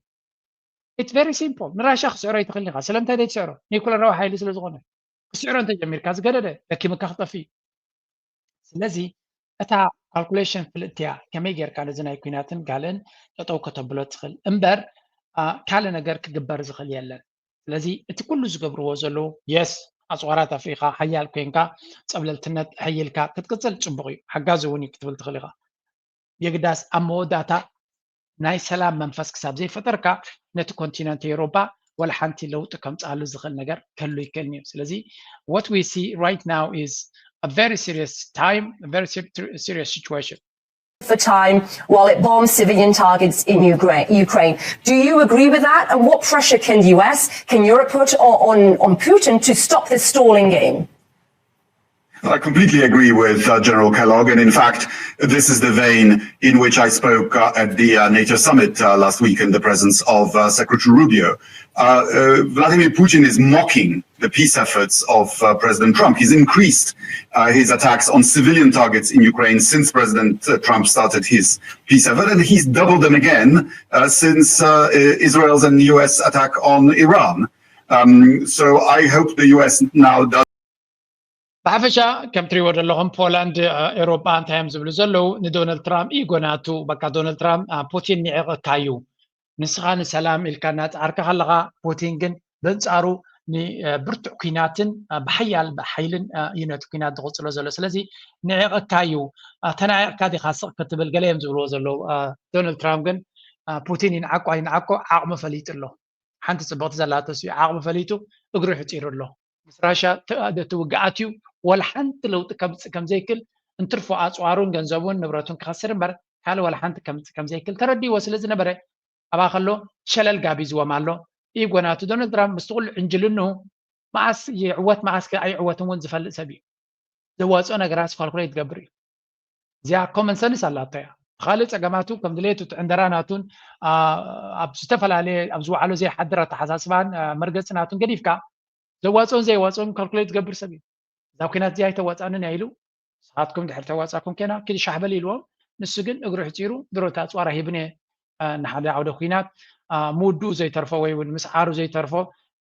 It's very simple። ንራሻ ክስዕሮ ኣይትኽእልን ኢኻ። ስለምንታይ ዘይትስዕሮ? ኒኩለራዊ ሓይሊ ስለ ዝኾነ። ክስዕሮ እንተጀሚርካ ዝገደደ ደኪምካ ክጠፍእ እዩ። ስለዚ እታ ካልኩሌሽን ፍልጥቲ እያ። ከመይ ጌርካ ነዚ ናይ ኩናትን ጋልእን ጠጠው ከተብሎ ትኽእል እምበር ካልእ ነገር ክግበር ዝኽእል የለን። ስለዚ እቲ ኩሉ ዝገብርዎ ዘለዉ የስ ኣፅዋራት ኣፍሪኻ ሓያል ኮይንካ ፀብለልትነት ሕይልካ ክትቅፅል ፅቡቕ እዩ። ሓጋዚ እውን እዩ ክትብል ትኽእል ኢኻ። የግዳስ ኣብ መወዳእታ ናይ ሰላም መንፈስ ክሳብ ዘይፈጠርካ ነቲ ኮንቲነንት ኤውሮፓ ወላ ሓንቲ ለውጢ ከምፅኣሉ ዝኽእል ነገር ክህሉ ይክእልን እዩ። ስለዚ what we see right now is a very serious time, a very serious situation. for time while it bombs civilian targets in Ukraine. Do you agree with that? And what pressure can the U S, can Europe put on, on Putin to stop this stalling game? I completely agree with uh, General Kellogg, and in fact, this is the vein in which I spoke uh, at the uh, NATO summit uh, last week in the presence of uh, Secretary Rubio. Uh, uh, Vladimir Putin is mocking the peace efforts of uh, President Trump. He's increased uh, his attacks on civilian targets in Ukraine since President uh, Trump started his peace effort, and he's doubled them again uh, since uh, Israel's and U S attack on Iran. Um, so I hope the U S now does. ብሓፈሻ ከም ትሪእዎ ዘለኹም ፖላንድ ኤሮጳ እንታይ እዮም ዝብሉ ዘለዉ? ንዶናልድ ትራምፕ ኢጎናቱ በቃ ዶናልድ ትራምፕ ፑቲን ንዕቕካ እዩ፣ ንስኻ ንሰላም ኢልካ እናፀዓርካ ከለኻ ፑቲን ግን በንፃሩ ንብርቱዕ ኩናትን ብሓያል ሓይልን እዩ ነቲ ኩናት ዝቕፅሎ ዘሎ። ስለዚ ንዕቕካ እዩ፣ ተናዒቕካ ዲኻ ስቕ ክትብል ገለ እዮም ዝብልዎ ዘለዉ። ዶናልድ ትራምፕ ግን ፑቲን ይንዓቆ ኣይንዓቆ ዓቕሙ ፈሊጡ ኣሎ። ሓንቲ ፅብቕቲ ዘላቶ ሲ ዓቕሚ ፈሊጡ እግሩ ሕፂሩ ኣሎ። ምስ ራሻ ትውግኣት እዩ ወላ ሓንቲ ለውጢ ከምፅእ ከምዘይክል እንትርፎ ኣፅዋሩን ገንዘቡን ንብረቱን ክኸስር እምበር ካልእ ወላ ሓንቲ ከምፅእ ከምዘይክል ተረዲዎ ስለ ዝነበረ ኣብኣ ከሎ ሸለል ጋቢዝዎም ኣሎ። ኢጎናቱ ዶናልድ ትራምፕ ምስቲ ኩሉ ዕንጅልንኡ መዓስ ይዕወት መዓስ ኣይዕወትን እውን ዝፈልጥ ሰብ እዩ። ዘዋፅኦ ነገራት ካልኩሌት ዝገብር እዩ። እዚኣ ኮመን ሰንስ ኣላቶ እያ። ካልእ ፀገማቱ ከም ድሌቱ እቲ ዕንደራ ናቱን ኣብ ዝተፈላለየ ኣብ ዝወዓሎ ዘይሓድር ኣተሓሳስባን መርገፂ ናቱን ገዲፍካ ዘዋፅኦን ዘይዋፅኦን ካልኩሌት ዝገብር ሰብ እዩ። እዛ ኩናት እዚኣ ኣይተዋፃንን እያ ኢሉ ንስኻትኩም ድሕር ተዋፃኩም ኬና ኪድ ሻሕበል ኢልዎም። ንሱ ግን እግሩ ሕፂሩ ድሮታ ኣፅዋራ ሂብን እየ ንሓደ ዓውደ ኩናት ምውድኡ ዘይተርፎ ወይ እውን ምስዓሩ ዘይተርፎ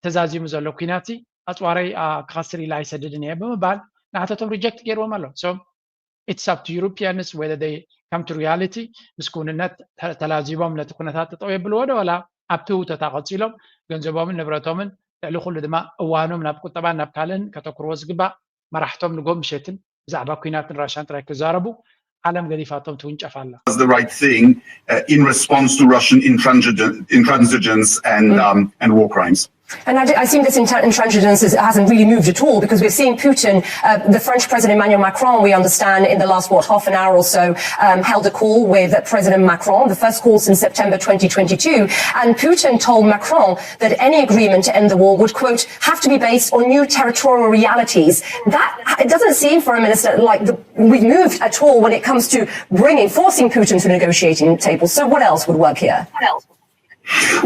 ተዛዚሙ ዘሎ ኩናት ኣፅዋረይ ክኸስር ኢለ ኣይሰድድን እየ ብምባል ንዓተቶም ሪጀክት ገይርዎም ኣሎ። So it's up to Europeans whether they come to reality ምስ ክውንነት ተላዚቦም ነቲ ኩነታት ጠጠው የብልዎ ዶ ወላ ኣብቲ ህውተታ ቀፂሎም ገንዘቦምን ንብረቶምን ልዕሊ ኩሉ ድማ እዋኖም ናብ ቁጠባን ናብ ካልእን ከተኩርዎ ዝግባእ መራሕቶም ንጎ ምሸትን ብዛዕባ ኩናትን ራሻን ጥራይ ክዛረቡ ዓለም ገዲፋቶም ትውንጨፍ ኣላ። does the right thing uh, in response to Russian intransigence, intransigence and, um, and war crimes. And I, I think this intransigence is, hasn't really moved at all because we've seen Putin, uh, the French President Emmanuel Macron, we understand in the last, what, half an hour or so, um, held a call with President Macron, the first call since September twenty twenty-two. And Putin told Macron that any agreement to end the war would, quote, have to be based on new territorial realities. That, it doesn't seem, Foreign Minister, like the, we've moved at all when it comes to bringing, forcing Putin to the negotiating table. So what else would work here? What else?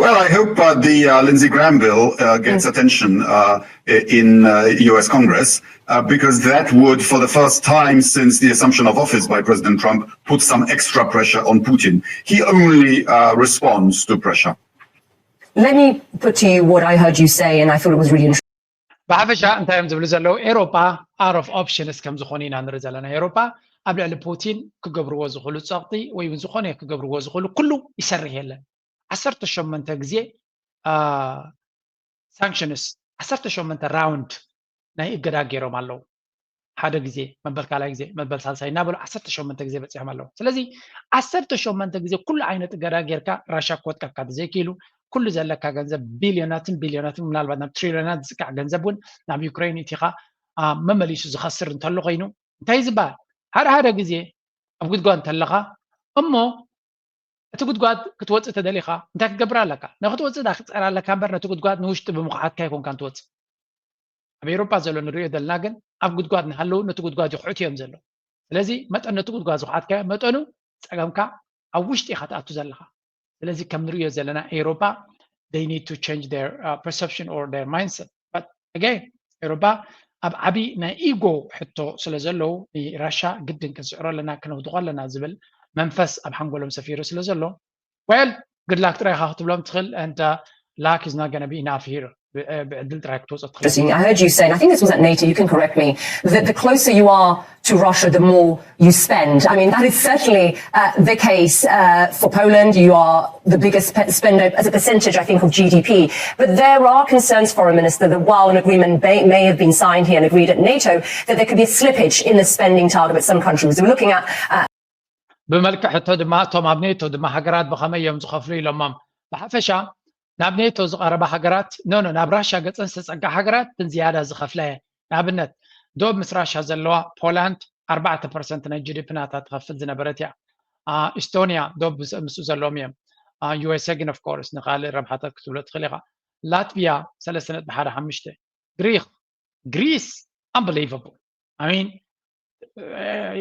Well, I hope uh, the uh, Lindsey Graham bill uh, gets mm. attention uh, in uh, U S Congress uh, because that would, for the first time since the assumption of office by President Trump, put some extra pressure on Putin. He only uh, responds to pressure. Let me put to you what I heard you say, and I thought it was really interesting. ብሓፈሻ እንታይ እዮም ዝብሉ ዘለዉ? ኤሮጳ out of options ከም ዝኾኑ ኢና ንርኢ ዘለና። ኤሮጳ ኣብ ልዕሊ ፑቲን ክገብርዎ ዝኽእሉ ጸቕጢ ወይ እውን ዝኾነ ክገብርዎ ዝኽእሉ ኩሉ ይሰርሕ የለን። ዓሰርተ ሸሞንተ ግዜ ሳንክሽንስ ዓሰርተ ሸሞንተ ራውንድ ናይ እገዳ ገይሮም ኣለዉ። ሓደ ግዜ መበል ካልኣይ ግዜ መበል ሳልሳይ እናበሉ ዓሰርተ ሸሞንተ ግዜ በፂሖም ኣለዉ። ስለዚ ዓሰርተ ሸሞንተ ግዜ ኩሉ ዓይነት እገዳ ጌርካ ራሻ ክወጥቀካ ዘይክኢሉ ኩሉ ዘለካ ገንዘብ ቢልዮናትን ቢልዮናትን ምናልባት ናብ ትሪልዮናት ዝፅቃዕ ገንዘብ እውን ናብ ዩክሬን እቲኻ መመሊሱ ዝኸስር እንተሎ ኮይኑ እንታይ ዝበሃል ሓደ ሓደ ግዜ ኣብ ጉድጓድ እንተለኻ እሞ እቲ ጉድጓድ ክትወፅእ ተደሊኻ እንታይ ክትገብር ኣለካ? ንክትወፅእ ዳ ክትፀር ኣለካ እምበር ነቲ ጉድጓድ ንውሽጢ ብምኹዓትካ ኣይኮንካን ትወፅእ። ኣብ ኤውሮጳ ዘሎ ንሪኦ ዘለና ግን ኣብ ጉድጓድ እናሃለዉ ነቲ ጉድጓድ ይኹዕቱ እዮም ዘለዉ። ስለዚ መጠን ነቲ ጉድጓድ ዝኹዓትካዮ መጠኑ ፀገምካ ኣብ ውሽጢ ኢኻ ትኣቱ ዘለኻ። ስለዚ ከም ንሪኦ ዘለና ኤውሮጳ they need to change their uh, perception or their mindset. But again ኤውሮጳ ኣብ ዓብዪ ናይ ኢጎ ሕቶ ስለ ዘለዉ ንራሻ ግድን ክንስዕሮ ኣለና ክነውድቖ ኣለና ዝብል መንፈስ ኣብ ሓንጎሎም ሰፊሩ ስለ ዘሎ well good luck ጥራይ ኢኻ ክትብሎም ትኽእል and uh, luck is not going to be enough here ብዕድል ጥራይ ክትወፅኦ ትኽእል። I heard you say, and I think this was at NATO, you can correct me, that the closer you are to Russia, the more you spend. I mean, that is certainly uh, the case uh, for Poland. You are the biggest spender as a percentage, I think, of G D P. But there are concerns, Foreign Minister, that while an agreement may, may have been signed here and agreed at NATO, that there could be a slippage in the spending target that some countries are looking at. Uh, ብመልክዕ ሕቶ ድማ እቶም ኣብ ኔቶ ድማ ሃገራት ብኸመይ እዮም ዝኸፍሉ ኢሎሞም። ብሓፈሻ ናብ ኔቶ ዝቐረባ ሃገራት ኖ ኖ ናብ ራሻ ገፀን ዝተፀጋ ሃገራት እተን ዝያዳ ዝኸፍላ እየን። ንኣብነት ዶብ ምስ ራሻ ዘለዋ ፖላንድ ኣርባዕተ ፐርሰንት ናይ ጂ ዲ ፒ ናታ ትኸፍል ዝነበረት እያ። ኢስቶኒያ ዶብ ምስኡ ዘለዎም እዮም። USA ግን of course ንካልእ ረብሓታት ክትብሎ ትኽእል ኢኻ። ላትቪያ ሰለስተ ነጥቢ ሓደ ሓሙሽተ፣ ግሪክ ግሪስ unbelievable. I mean,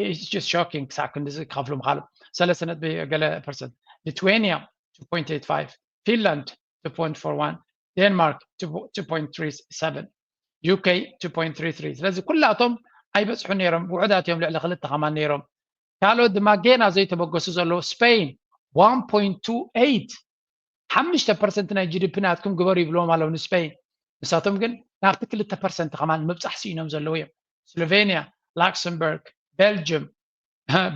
it's just shocking ክሳዕ ክንድዚ ክኸፍሉ ምኻሎም። ሰለስተ ነጥቢ ገለ ፐርሰንት። ሊትዌኒያ two point eight five፣ ፊንላንድ two point four one፣ ዴንማርክ two point three seven፣ UK two point three three። ስለዚ ኩላቶም ኣይበፅሑ ነይሮም፣ ውሑዳት እዮም፣ ልዕሊ ክልተ ከማን ነይሮም። ካልኦት ድማ ጌና ዘይተበገሱ ዘለዉ፣ ስፔን one point two eight፣ ሓሙሽተ ፐርሰንት ናይ GDP ናትኩም ግበሩ ይብልዎም ኣለዉ ንስፔን። ንሳቶም ግን ናብቲ ክልተ ፐርሰንት ከማን ምብፃሕ ስኢኖም ዘለዉ እዮም። ስሎቬንያ፣ ላክሰምበርግ፣ ቤልጅም።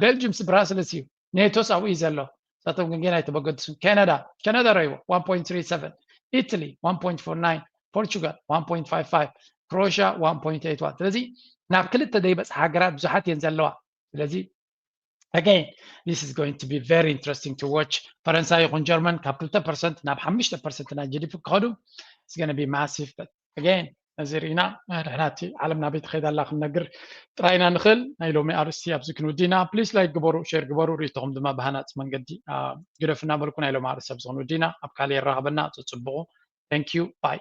ቤልጅም ስ ብራስልስ እዩ፣ ኔቶስ ኣብኡ እዩ ዘሎ። ንሳቶም ግን ጌና ኣይተበገሱን። ካናዳ፣ ካናዳ ረይዎ one point three seven፣ ኢትሊ one point four nine፣ ፖርቹጋል one point five five፣ ክሮኤሽያ one point eight one። ስለዚ ናብ ክልተ ዘይበፅሓ ሃገራት ብዙሓት እየን ዘለዋ። ስለዚ again, this is going to be very interesting to watch። ፈረንሳይ ይኹን ጀርመን ካብ ክልተ ፐርሰንት ናብ ሓሙሽተ ፐርሰንት ናይ GDP ክኸዱ፣ it's gonna be massive, but again፣ እዚ ርኢና ንሕና እቲ ዓለም ናበይ ትኸይድ ኣላ ክንነግር ጥራይ ኢና ንኽእል። ናይ ሎሚ ኣርእስቲ ኣብዚ ክንውዲ ኢና። ፕሊስ ላይክ ግበሩ፣ ሼር ግበሩ፣ ርእይቶኹም ድማ ብሃናፂ መንገዲ ግደፉ እናበልኩ ናይ ሎሚ ኣርእስቲ ኣብዚ ክንውዲ ኢና። ኣብ ካልእ የራኽበና። ጽጽብቑ። Thank you, bye።